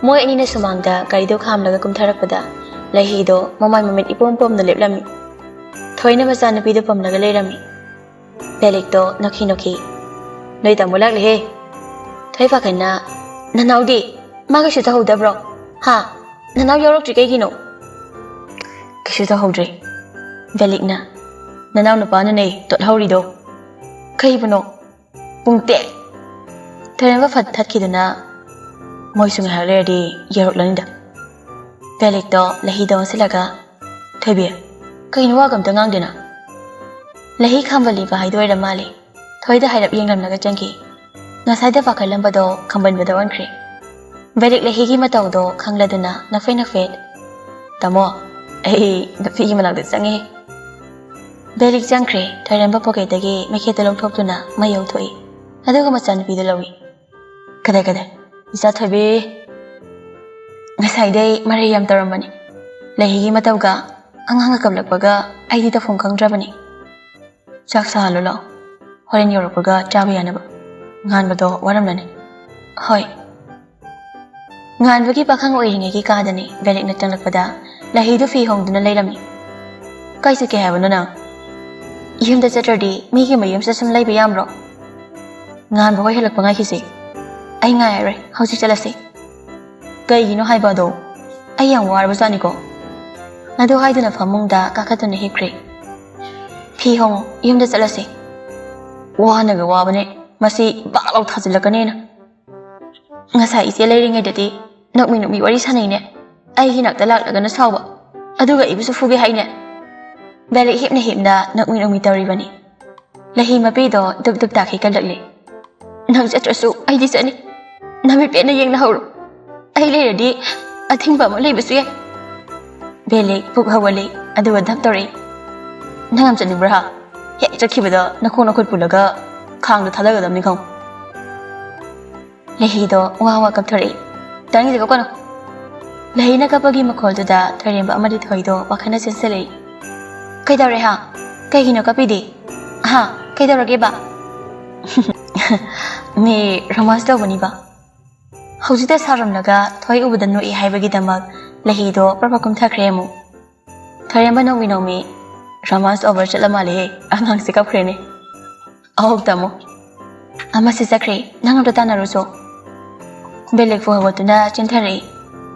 ꯃꯣꯏ ꯑꯅꯤꯅ ꯁꯨꯃꯥꯡꯗ ꯒꯥꯔꯤꯗꯣ ꯈꯥꯝꯂꯒ ꯀꯨꯝꯊꯔꯛꯄꯗ ꯂꯩꯍꯤꯗꯣ ꯃꯃꯥꯏ ꯃꯃꯤꯠ ꯏꯄꯣꯝ ꯄꯣꯝꯅ ꯂꯦꯞꯂꯝꯃꯤ꯫ ꯊꯣꯏꯅ ꯃꯆꯥꯅꯨꯄꯤꯗꯨ ꯄꯝꯂꯒ ꯂꯩꯔꯝꯃꯤ꯫ ꯕꯦꯂꯤꯛꯇꯣ ꯅꯣꯛꯈꯤ ꯅꯣꯛꯈꯤ, "ꯅꯣꯏ ꯇꯥꯃꯣ ꯂꯥꯛꯂꯦꯍꯦ꯫" ꯊꯣꯏ ꯄꯥꯈꯠꯅ, "ꯅꯅꯥꯎꯗꯤ? ꯃꯥ ꯀꯩꯁꯨ ꯇꯧꯍꯧꯗꯕ꯭ꯔꯣ? ꯍꯥ? ꯅꯅꯥꯎ ꯌꯥꯎꯔꯛꯇ꯭ꯔꯤ ꯀꯩꯒꯤꯅꯣ?" "ꯀꯩꯁꯨ ꯇꯧꯍꯧꯗ꯭ꯔꯦ꯫" ꯕꯦꯂꯤꯛꯅ, "ꯅꯅꯥꯎ ꯅꯨꯄꯥꯅꯅꯦ ꯇꯣꯠꯍꯧꯔꯤꯗꯣ꯫" "ꯀꯩꯕꯨꯅꯣ?" "ꯄꯨꯡꯇꯦꯛ!" ꯊꯣꯏꯔꯦꯝꯕ ꯐꯠ ꯊꯠꯈꯤꯗꯨꯅ, "ꯃꯣꯏꯁꯨ ꯉꯥꯏꯍꯥꯛ ꯂꯩꯔꯗꯤ ꯌꯧꯔꯛꯂꯅꯤꯗ꯫" ꯕꯦꯂꯤꯛꯇꯣ ꯂꯩꯍꯤꯗ ꯑꯣꯟꯁꯤꯜꯂꯒ, "ꯊꯣꯏꯕꯤ, ꯀꯩꯅꯣ ꯋꯥꯒ ꯑꯝꯇ ꯉꯥꯡꯗꯦꯅ?" ꯂꯩꯍꯤ ꯈꯥꯝꯕ ꯂꯤꯕ ꯍꯥꯏꯗꯣ ꯑꯣꯏꯔ ꯃꯥꯜꯂꯦ꯫ ꯊꯣꯏꯗ ꯍꯥꯏꯔꯞ ꯌꯦꯡꯂꯝꯂꯒ ꯆꯪꯈꯤ꯫ ꯉꯁꯥꯏꯗ ꯄꯥꯈꯠꯂꯝꯕꯗꯣ ꯈꯝꯕꯟꯕꯗ ꯑꯣꯟꯈ꯭ꯔꯦ꯫ ꯕꯦꯂꯤꯛ ꯂꯩꯍꯤꯒꯤ ꯃꯇꯧꯗꯣ ꯈꯪꯂꯗꯨꯅ ꯅꯐꯦꯠ ꯅꯐꯦꯠ, "ꯇꯥꯃꯣ, ꯑꯩ ꯅꯨꯄꯤꯒꯤ ꯃꯅꯥꯛꯇ ꯆꯪꯉꯦ꯫" ꯕꯦꯂꯤꯛ ꯆꯪꯈ꯭ꯔꯦ꯫ ꯊꯣꯏꯔꯦꯝꯕ ꯄꯣꯀꯦꯠꯇꯒꯤ ꯃꯩꯈꯦꯠꯇ ꯂꯧꯊꯣꯛꯇꯨꯅ ꯃꯩ ꯌꯧꯊꯣꯛꯏ꯫ ꯑꯗꯨꯒ ꯃꯆꯥꯅꯨꯄꯤꯗꯨ ꯂꯧꯏ꯫ "ꯀꯗꯥꯏ, ꯀꯗꯥꯏ? ꯏꯆꯥ ꯊꯣꯏꯕꯤ?" "ꯉꯁꯥꯏꯗꯩ ꯃꯔꯩ ꯌꯥꯝ ꯇꯧꯔꯝꯕꯅꯤ꯫ ꯂꯩꯍꯤꯒꯤ ꯃꯇꯧꯒ ꯑꯉꯥꯡꯒ ꯀꯞꯂꯛꯄꯒ ꯑꯩꯗꯤ ꯇꯧꯐꯝ ꯈꯪꯗ꯭ꯔꯕꯅꯤ꯫" "ꯆꯥꯛ ꯁꯥꯍꯜꯂꯨ ꯂꯥꯛꯑꯣ꯫" ꯍꯣꯔꯦꯟ ꯌꯧꯔꯛꯄꯒ ꯆꯥꯕ ꯌꯥꯅꯕ꯫ ꯉꯥꯟꯕꯗꯣ ꯋꯥꯔꯝꯂꯅꯤ꯫ ꯍꯣꯏ꯫ ꯉꯥꯟꯕꯒꯤ ꯄꯥꯈꯪ ꯑꯣꯏꯔꯤꯉꯩꯒꯤ ꯀꯥꯗꯅꯤ ꯕꯦꯂꯤꯛꯅ ꯆꯪꯂꯛꯄꯗ ꯂꯍꯤꯗꯨ ꯐꯤ ꯍꯣꯡꯗꯨꯅ ꯂꯩꯔꯝꯃꯤ꯫ "ꯀꯥꯏ ꯆꯠꯀꯦ ꯍꯥꯏꯕꯅꯣ ꯅꯪ? ꯌꯨꯝꯗ ꯆꯠꯇ꯭ꯔꯗꯤ ꯃꯤꯒꯤ ꯃꯌꯨꯝꯁꯤꯗ ꯁꯨꯝ ꯂꯩꯕ ꯌꯥꯝꯕ꯭ꯔꯣ?" "ꯉꯥꯟꯕ ꯍꯣꯏ ꯍꯜꯂꯛꯄ ꯉꯥꯏꯈꯤꯁꯤ꯫ ꯑꯩ ꯉꯥꯏꯔꯔꯣꯏ, ꯍꯧꯖꯤꯛ ꯆꯠꯂꯁꯤ꯫" "ꯀꯩꯒꯤꯅꯣ ꯍꯥꯏꯕ ꯑꯗꯣ? ꯑꯩ ꯌꯥꯝ ꯋꯥꯔꯕ ꯖꯥꯠꯅꯤꯀꯣ꯫" ꯑꯗꯨ ꯍꯥꯏꯗꯨꯅ ꯐꯃꯨꯡꯗ ꯀꯥꯈꯠꯇꯨꯅ ꯍꯤꯞꯈ꯭ꯔꯦ꯫ "ꯐꯤ ꯍꯣꯡꯉꯨ, ꯌꯨꯝꯗ ꯆꯠꯂꯁꯤ꯫" "ꯋꯥꯅꯒ ꯋꯥꯕꯅꯦ, ꯃꯁꯤ ꯕꯥꯛ ꯂꯥꯎ ꯊꯥꯖꯤꯜꯂꯛꯀꯅꯦꯅ꯫ ꯉꯁꯥꯏ ꯏꯆꯦ ꯂꯩꯔꯤꯉꯩꯗꯗꯤ ꯅꯣꯛꯃꯤ ꯅꯣꯛꯃꯤ ꯋꯥꯔꯤ ꯁꯥꯟꯅꯩꯅꯦ꯫ ꯑꯩꯒꯤ ꯅꯥꯛꯇ ꯂꯥꯛꯂꯒꯅ ꯁꯥꯎꯕ, ꯑꯗꯨꯒ ꯑꯩꯕꯨꯁꯨ ꯐꯨꯒꯦ ꯍꯥꯏꯅꯦ꯫" ꯕꯦꯂꯤꯛ ꯍꯤꯞꯅ ꯍꯤꯞꯅ ꯅꯣꯛꯃꯤ ꯅꯣꯛꯃꯤ ꯇꯧꯔꯤꯕꯅꯤ꯫ ꯂꯍꯤ ꯃꯄꯤꯗꯣ ꯗꯨꯞ ꯗꯨꯞ ꯇꯥꯈꯤ ꯀꯜꯂꯛꯂꯤ꯫ "ꯅꯪ ꯆꯠꯇ꯭ꯔꯁꯨ ꯑꯩꯗꯤ ꯆꯠꯅꯤ꯫ ꯅꯃꯤꯠ ꯄꯦꯟꯅ ꯌꯦꯡꯅ ꯍꯧꯔꯣ꯫ ꯑꯩ ꯂꯩꯔꯗꯤ ꯑꯊꯤꯡꯕ ꯑꯃ ꯂꯩꯕꯁꯨ ꯌꯥꯏ꯫" ꯕꯦꯂꯤꯛ ꯄꯨꯛ ꯍꯧꯒꯠꯂꯤ, ꯑꯗꯨꯒ ꯙꯞ ꯇꯧꯔꯛꯏ꯫ "ꯅꯪ ꯌꯥꯝ ꯆꯠꯅꯤꯡꯕ꯭ꯔꯥ? ꯍꯦꯛ ꯆꯠꯈꯤꯕꯗ ꯅꯈꯣꯡ ꯅꯈꯨꯠ ꯄꯨꯜꯂꯒ ꯈꯥꯡꯗ ꯊꯥꯗꯒꯗꯕꯅꯤ ꯈꯪꯉꯨ꯫" ꯂꯍꯤꯗꯣ ꯋꯥ ꯋꯥ ꯀꯞꯊꯣꯔꯛꯏ꯫ "ꯇꯥꯅꯤꯡꯗꯦ, ꯀꯞꯀꯅꯨ꯫" ꯂꯍꯤꯅ ꯀꯞꯄꯒꯤ ꯃꯈꯣꯜꯗꯨꯗ ꯊꯣꯏꯔꯦꯝꯕ ꯑꯃꯗꯤ ꯊꯣꯏꯗꯣ ꯋꯥꯈꯜꯅ ꯆꯦꯟꯁꯤꯜꯂꯛꯏ꯫ "ꯀꯩꯗꯧꯔꯦ ꯍꯥ? ꯀꯩꯒꯤꯅꯣ ꯀꯞꯄꯤꯗꯤ? ꯍꯥ? ꯀꯩꯗꯧꯔꯒꯦꯕ?" "ꯃꯤ ꯔꯣꯃꯥꯟꯁ ꯇꯧꯕꯅꯤꯕ꯫" ꯍꯧꯖꯤꯛꯇ ꯁꯥꯎꯔꯝꯂꯒ ꯊꯣꯏ ꯎꯕꯗ ꯅꯣꯛꯏ ꯍꯥꯏꯕꯒꯤꯗꯃꯛ ꯂꯍꯤꯗꯣ ꯄ꯭ꯔꯞ ꯄ꯭ꯔꯞ ꯀꯨꯝꯊꯈ꯭ꯔꯦ ꯑꯃꯨꯛ꯫ ꯊꯣꯏꯔꯦꯝꯕ ꯅꯣꯛꯃꯤ ꯅꯣꯛꯃꯤ, "ꯔꯣꯃꯥꯟꯁ ꯑꯣꯚꯔ ꯆꯠꯂ ꯃꯥꯜꯂꯦꯍꯦ, ꯑꯉꯥꯡꯁꯦ ꯀꯞꯈ꯭ꯔꯦꯅꯦ꯫" "ꯑꯧ ꯇꯥꯃꯣ, ꯑꯃꯁꯦ ꯆꯠꯈ꯭ꯔꯦ, ꯅꯪ ꯑꯝꯇ ꯇꯥꯟꯅꯔꯨꯆꯣ꯫" ꯕꯦꯂꯤꯛꯄꯨ ꯍꯧꯒꯠꯇꯨꯅ ꯆꯦꯟꯊꯔꯛꯏ꯫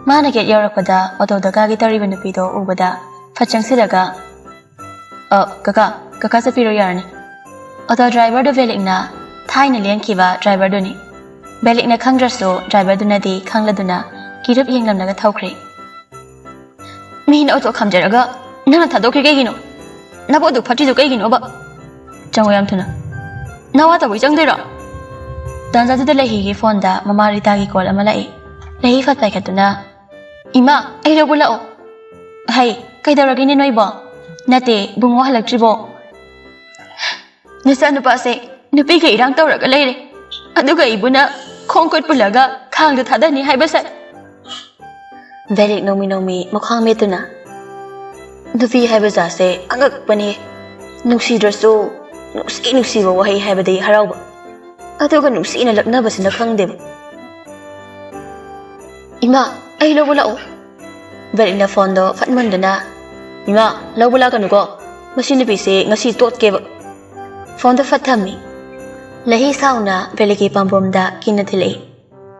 ꯃꯥꯅ ꯒꯦꯠ ꯌꯧꯔꯛꯄꯗ ꯑꯣꯇꯣꯗ ꯀꯥꯒꯦ ꯇꯧꯔꯤꯕ ꯅꯨꯄꯤꯗꯣ ꯎꯕꯗ ꯐꯠ ꯆꯪꯁꯤꯜꯂꯒ, "ꯑ, ꯀꯀꯥ, ꯀꯀꯥ ꯆꯠꯄꯤꯔꯣ, ꯌꯥꯔꯅꯤ꯫" ꯑꯣꯇꯣ ꯗ꯭ꯔꯥꯏꯚꯔꯗꯨ ꯕꯦꯂꯤꯛꯅ ꯊꯥꯏꯅ ꯂꯦꯟꯈꯤꯕ ꯗ꯭ꯔꯥꯏꯚꯔꯗꯨꯅꯤ꯫ ꯕꯦꯂꯤꯛꯅ ꯈꯪꯗ꯭ꯔꯁꯨ ꯗ꯭ꯔꯥꯏꯚꯔꯗꯨꯅꯗꯤ ꯈꯪꯂꯗꯨꯅ ꯀꯤꯔꯨꯞ ꯌꯦꯡꯂꯝꯂꯒ ꯊꯧꯈ꯭ꯔꯦ꯫ "ꯃꯤꯅ ꯑꯣꯇꯣ ꯈꯥꯝꯖꯔꯒ ꯅꯪꯅ ꯊꯥꯗꯣꯛꯈ꯭ꯔꯤ ꯀꯩꯒꯤꯅꯣ? ꯅꯕꯣꯛ ꯑꯗꯨ ꯐꯠꯇ꯭ꯔꯤꯗꯨ ꯀꯩꯒꯤꯅꯣꯕ? ꯆꯪꯉꯣ ꯌꯥꯝ ꯊꯨꯅ꯫ ꯅꯋꯥ ꯇꯧꯕꯩ ꯆꯪꯗꯣꯏꯔꯣ?" ꯇꯥꯟꯖꯥꯗꯨꯗ ꯂꯩꯍꯤꯒꯤ ꯐꯣꯟꯗ ꯃꯃꯥ ꯔꯤꯇꯥꯒꯤ ꯀꯣꯜ ꯑꯃ ꯂꯥꯛꯏ꯫ ꯂꯩꯍꯤ ꯐꯠ ꯄꯥꯏꯈꯠꯇꯨꯅ, "ꯏꯃꯥ, ꯑꯩ ꯂꯧꯕ ꯂꯥꯛꯑꯣ꯫" "ꯍꯩ, ꯀꯩꯗꯧꯔꯒꯦꯅꯦ ꯅꯣꯏꯕꯣ? ꯅꯠꯇꯦ, ꯕꯨꯡꯉꯣ ꯍꯜꯂꯛꯇ꯭ꯔꯤꯕꯣ?" "ꯅꯆꯥꯅꯨꯄꯥꯁꯦ ꯅꯨꯄꯤꯒ ꯏꯔꯥꯡ ꯇꯧꯔꯒ ꯂꯩꯔꯦ, ꯑꯗꯨꯒ ꯏꯕꯨꯅ ꯈꯣꯡ ꯈꯨꯠ ꯄꯨꯜꯂꯒ ꯈꯥꯡꯗ ꯊꯥꯗꯅꯤ ꯍꯥꯏꯕ ꯁꯥꯏ꯫" ꯕꯦꯂꯤꯛ ꯅꯣꯡꯃꯤ ꯅꯣꯡꯃꯤ ꯃꯈ꯭ꯋꯥꯡ ꯃꯦꯠꯇꯨꯅ, "ꯅꯨꯄꯤ ꯍꯥꯏꯕ ꯖꯥꯠꯁꯦ ꯑꯉꯛꯄꯅꯤ꯫ ꯅꯨꯡꯁꯤꯗ꯭ꯔꯁꯨ ꯅꯨꯡꯁꯤ ꯅꯨꯡꯁꯤꯕ ꯋꯥꯍꯩ ꯍꯥꯏꯕꯗꯤ ꯍꯔꯥꯎꯕ, ꯑꯗꯨꯒ ꯅꯨꯡꯁꯤꯅ ꯂꯛꯅꯕꯁꯤꯅ ꯈꯪꯗꯦꯕ꯫ "ꯏꯃꯥ, ꯑꯩ ꯂꯧꯕ ꯂꯥꯛꯑꯣ꯫" ꯕꯦꯂꯤꯛꯅ ꯐꯣꯟꯗꯣ ꯐꯠ ꯃꯨꯟꯗꯨꯅ, "ꯏꯃꯥ, ꯂꯧꯕ ꯂꯥꯛꯀꯅꯨꯀꯣ, ꯃꯁꯤ ꯅꯨꯄꯤꯁꯦ ꯉꯁꯤ ꯇꯣꯠꯀꯦꯕ꯫" ꯐꯣꯟꯗꯣ ꯐꯠ ꯊꯝꯃꯤ꯫ ꯂꯩꯍꯤ ꯁꯥꯎꯅ ꯕꯦꯂꯤꯛꯀꯤ ꯄꯥꯝꯕꯣꯝꯗ ꯀꯤꯟꯅ ꯊꯤꯜꯂꯛꯏ꯫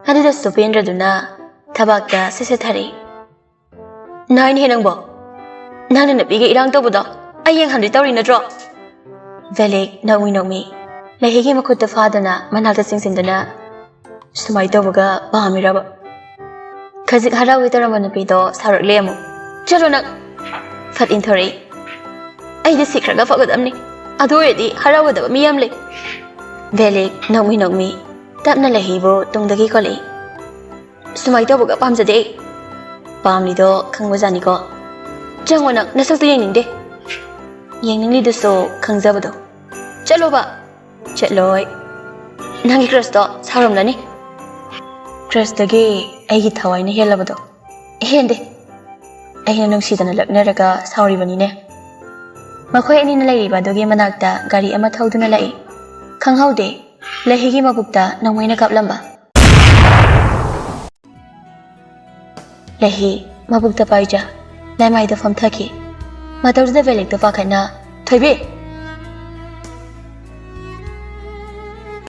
ꯑꯗꯨꯗꯁꯨ ꯄꯦꯟꯗ꯭ꯔꯗꯨꯅ ꯊꯕꯥꯛꯇ ꯁꯠ ꯁꯠ ꯊꯥꯔꯛꯏ꯫ "ꯅꯥꯏꯅꯦꯍꯦ ꯅꯪꯕꯣ, ꯅꯪꯅ ꯅꯨꯄꯤꯒ ꯏꯔꯥꯡ ꯇꯧꯕꯗꯣ ꯑꯩ ꯌꯦꯡꯍꯟꯗꯣꯏ ꯇꯧꯔꯤ ꯅꯠꯇ꯭ꯔꯣ?" ꯕꯦꯂꯤꯛ ꯅꯣꯛꯃꯤ ꯅꯣꯛꯃꯤ ꯂꯩꯍꯤꯒꯤ ꯃꯈꯨꯠꯇ ꯐꯥꯗꯨꯅ ꯃꯅꯥꯛꯇ ꯆꯤꯡꯁꯤꯟꯗꯨꯅ, "ꯁꯨꯃꯥꯏꯅ ꯇꯧꯕꯒ ꯄꯥꯝꯃꯤꯔꯕ?" ꯈꯖꯤꯛ ꯍꯔꯥꯎꯒꯦ ꯇꯧꯔꯝꯕ ꯅꯨꯄꯤꯗꯣ ꯁꯥꯎꯔꯛꯂꯦ ꯑꯃꯨꯛ꯫ "ꯆꯠꯂꯣ ꯅꯪ!" ꯐꯠ ꯏꯟꯊꯣꯔꯛꯏ꯫ "ꯑꯩꯗꯤ ꯁꯤꯈ꯭ꯔꯒ ꯐꯒꯗꯕꯅꯤ, ꯑꯗꯨ ꯑꯣꯏꯔꯗꯤ ꯍꯔꯥꯎꯒꯗꯕ ꯃꯤ ꯌꯥꯝ ꯂꯩ꯫" ꯕꯦꯂꯤꯛ ꯅꯣꯛꯃꯤ ꯅꯣꯛꯃꯤ ꯇꯞꯅ ꯂꯩꯍꯤꯕꯨ ꯇꯨꯡꯗꯒꯤ ꯀꯣꯜꯂꯛꯏ꯫ "ꯁꯨꯃꯥꯏꯅ ꯇꯧꯕꯒ ꯄꯥꯝꯖꯗꯦ ꯑꯩ꯫" "ꯄꯥꯝꯂꯤꯗꯣ ꯈꯪꯕꯖꯥꯠꯅꯤꯀꯣ꯫" "ꯆꯪꯉꯣ ꯅꯪ, ꯅꯁꯛꯇꯣ ꯌꯦꯡꯅꯤꯡꯗꯦ꯫" "ꯌꯦꯡꯅꯤꯡꯂꯤꯗꯨꯁꯨ ꯈꯪꯖꯕꯗꯣ꯫" "ꯆꯠꯂꯣꯕ꯫" "ꯆꯠꯂꯣꯏ꯫" "ꯅꯪꯒꯤ ꯀ꯭ꯔꯁꯇꯣ ꯁꯥꯎꯔꯝꯂꯅꯤ꯫" "ꯀ꯭ꯔꯁꯇꯒꯤ ꯑꯩꯒꯤ ꯊꯋꯥꯏꯅ ꯍꯦꯜꯂꯕꯗꯣ꯫" "ꯍꯦꯟꯗꯦ꯫ ꯑꯩꯅ ꯅꯨꯡꯁꯤꯗꯅ ꯂꯛꯅꯔꯒ ꯁꯥꯎꯔꯤꯕꯅꯤꯅꯦ꯫" ꯃꯈꯣꯏ ꯑꯅꯤꯅ ꯂꯩꯔꯤꯕ ꯑꯗꯨꯒꯤ ꯃꯅꯥꯛꯇ ꯒꯥꯔꯤ ꯑꯃ ꯊꯧꯗꯨꯅ ꯂꯥꯛꯏ꯫ ꯈꯪꯍꯧꯗꯦ, ꯂꯩꯍꯤꯒꯤ ꯃꯕꯨꯛꯇ ꯅꯣꯡꯃꯩꯅ ꯀꯥꯞꯂꯝꯕ꯫ ꯂꯩꯍꯤ ꯃꯕꯨꯛꯇ ꯄꯥꯏꯖ ꯂꯩꯃꯥꯏꯗ ꯐꯝꯊꯈꯤ꯫ ꯃꯇꯧꯗꯨꯗ ꯕꯦꯂꯤꯛꯇꯣ ꯄꯥꯈꯠꯅ, "ꯊꯣꯏꯕꯤ!"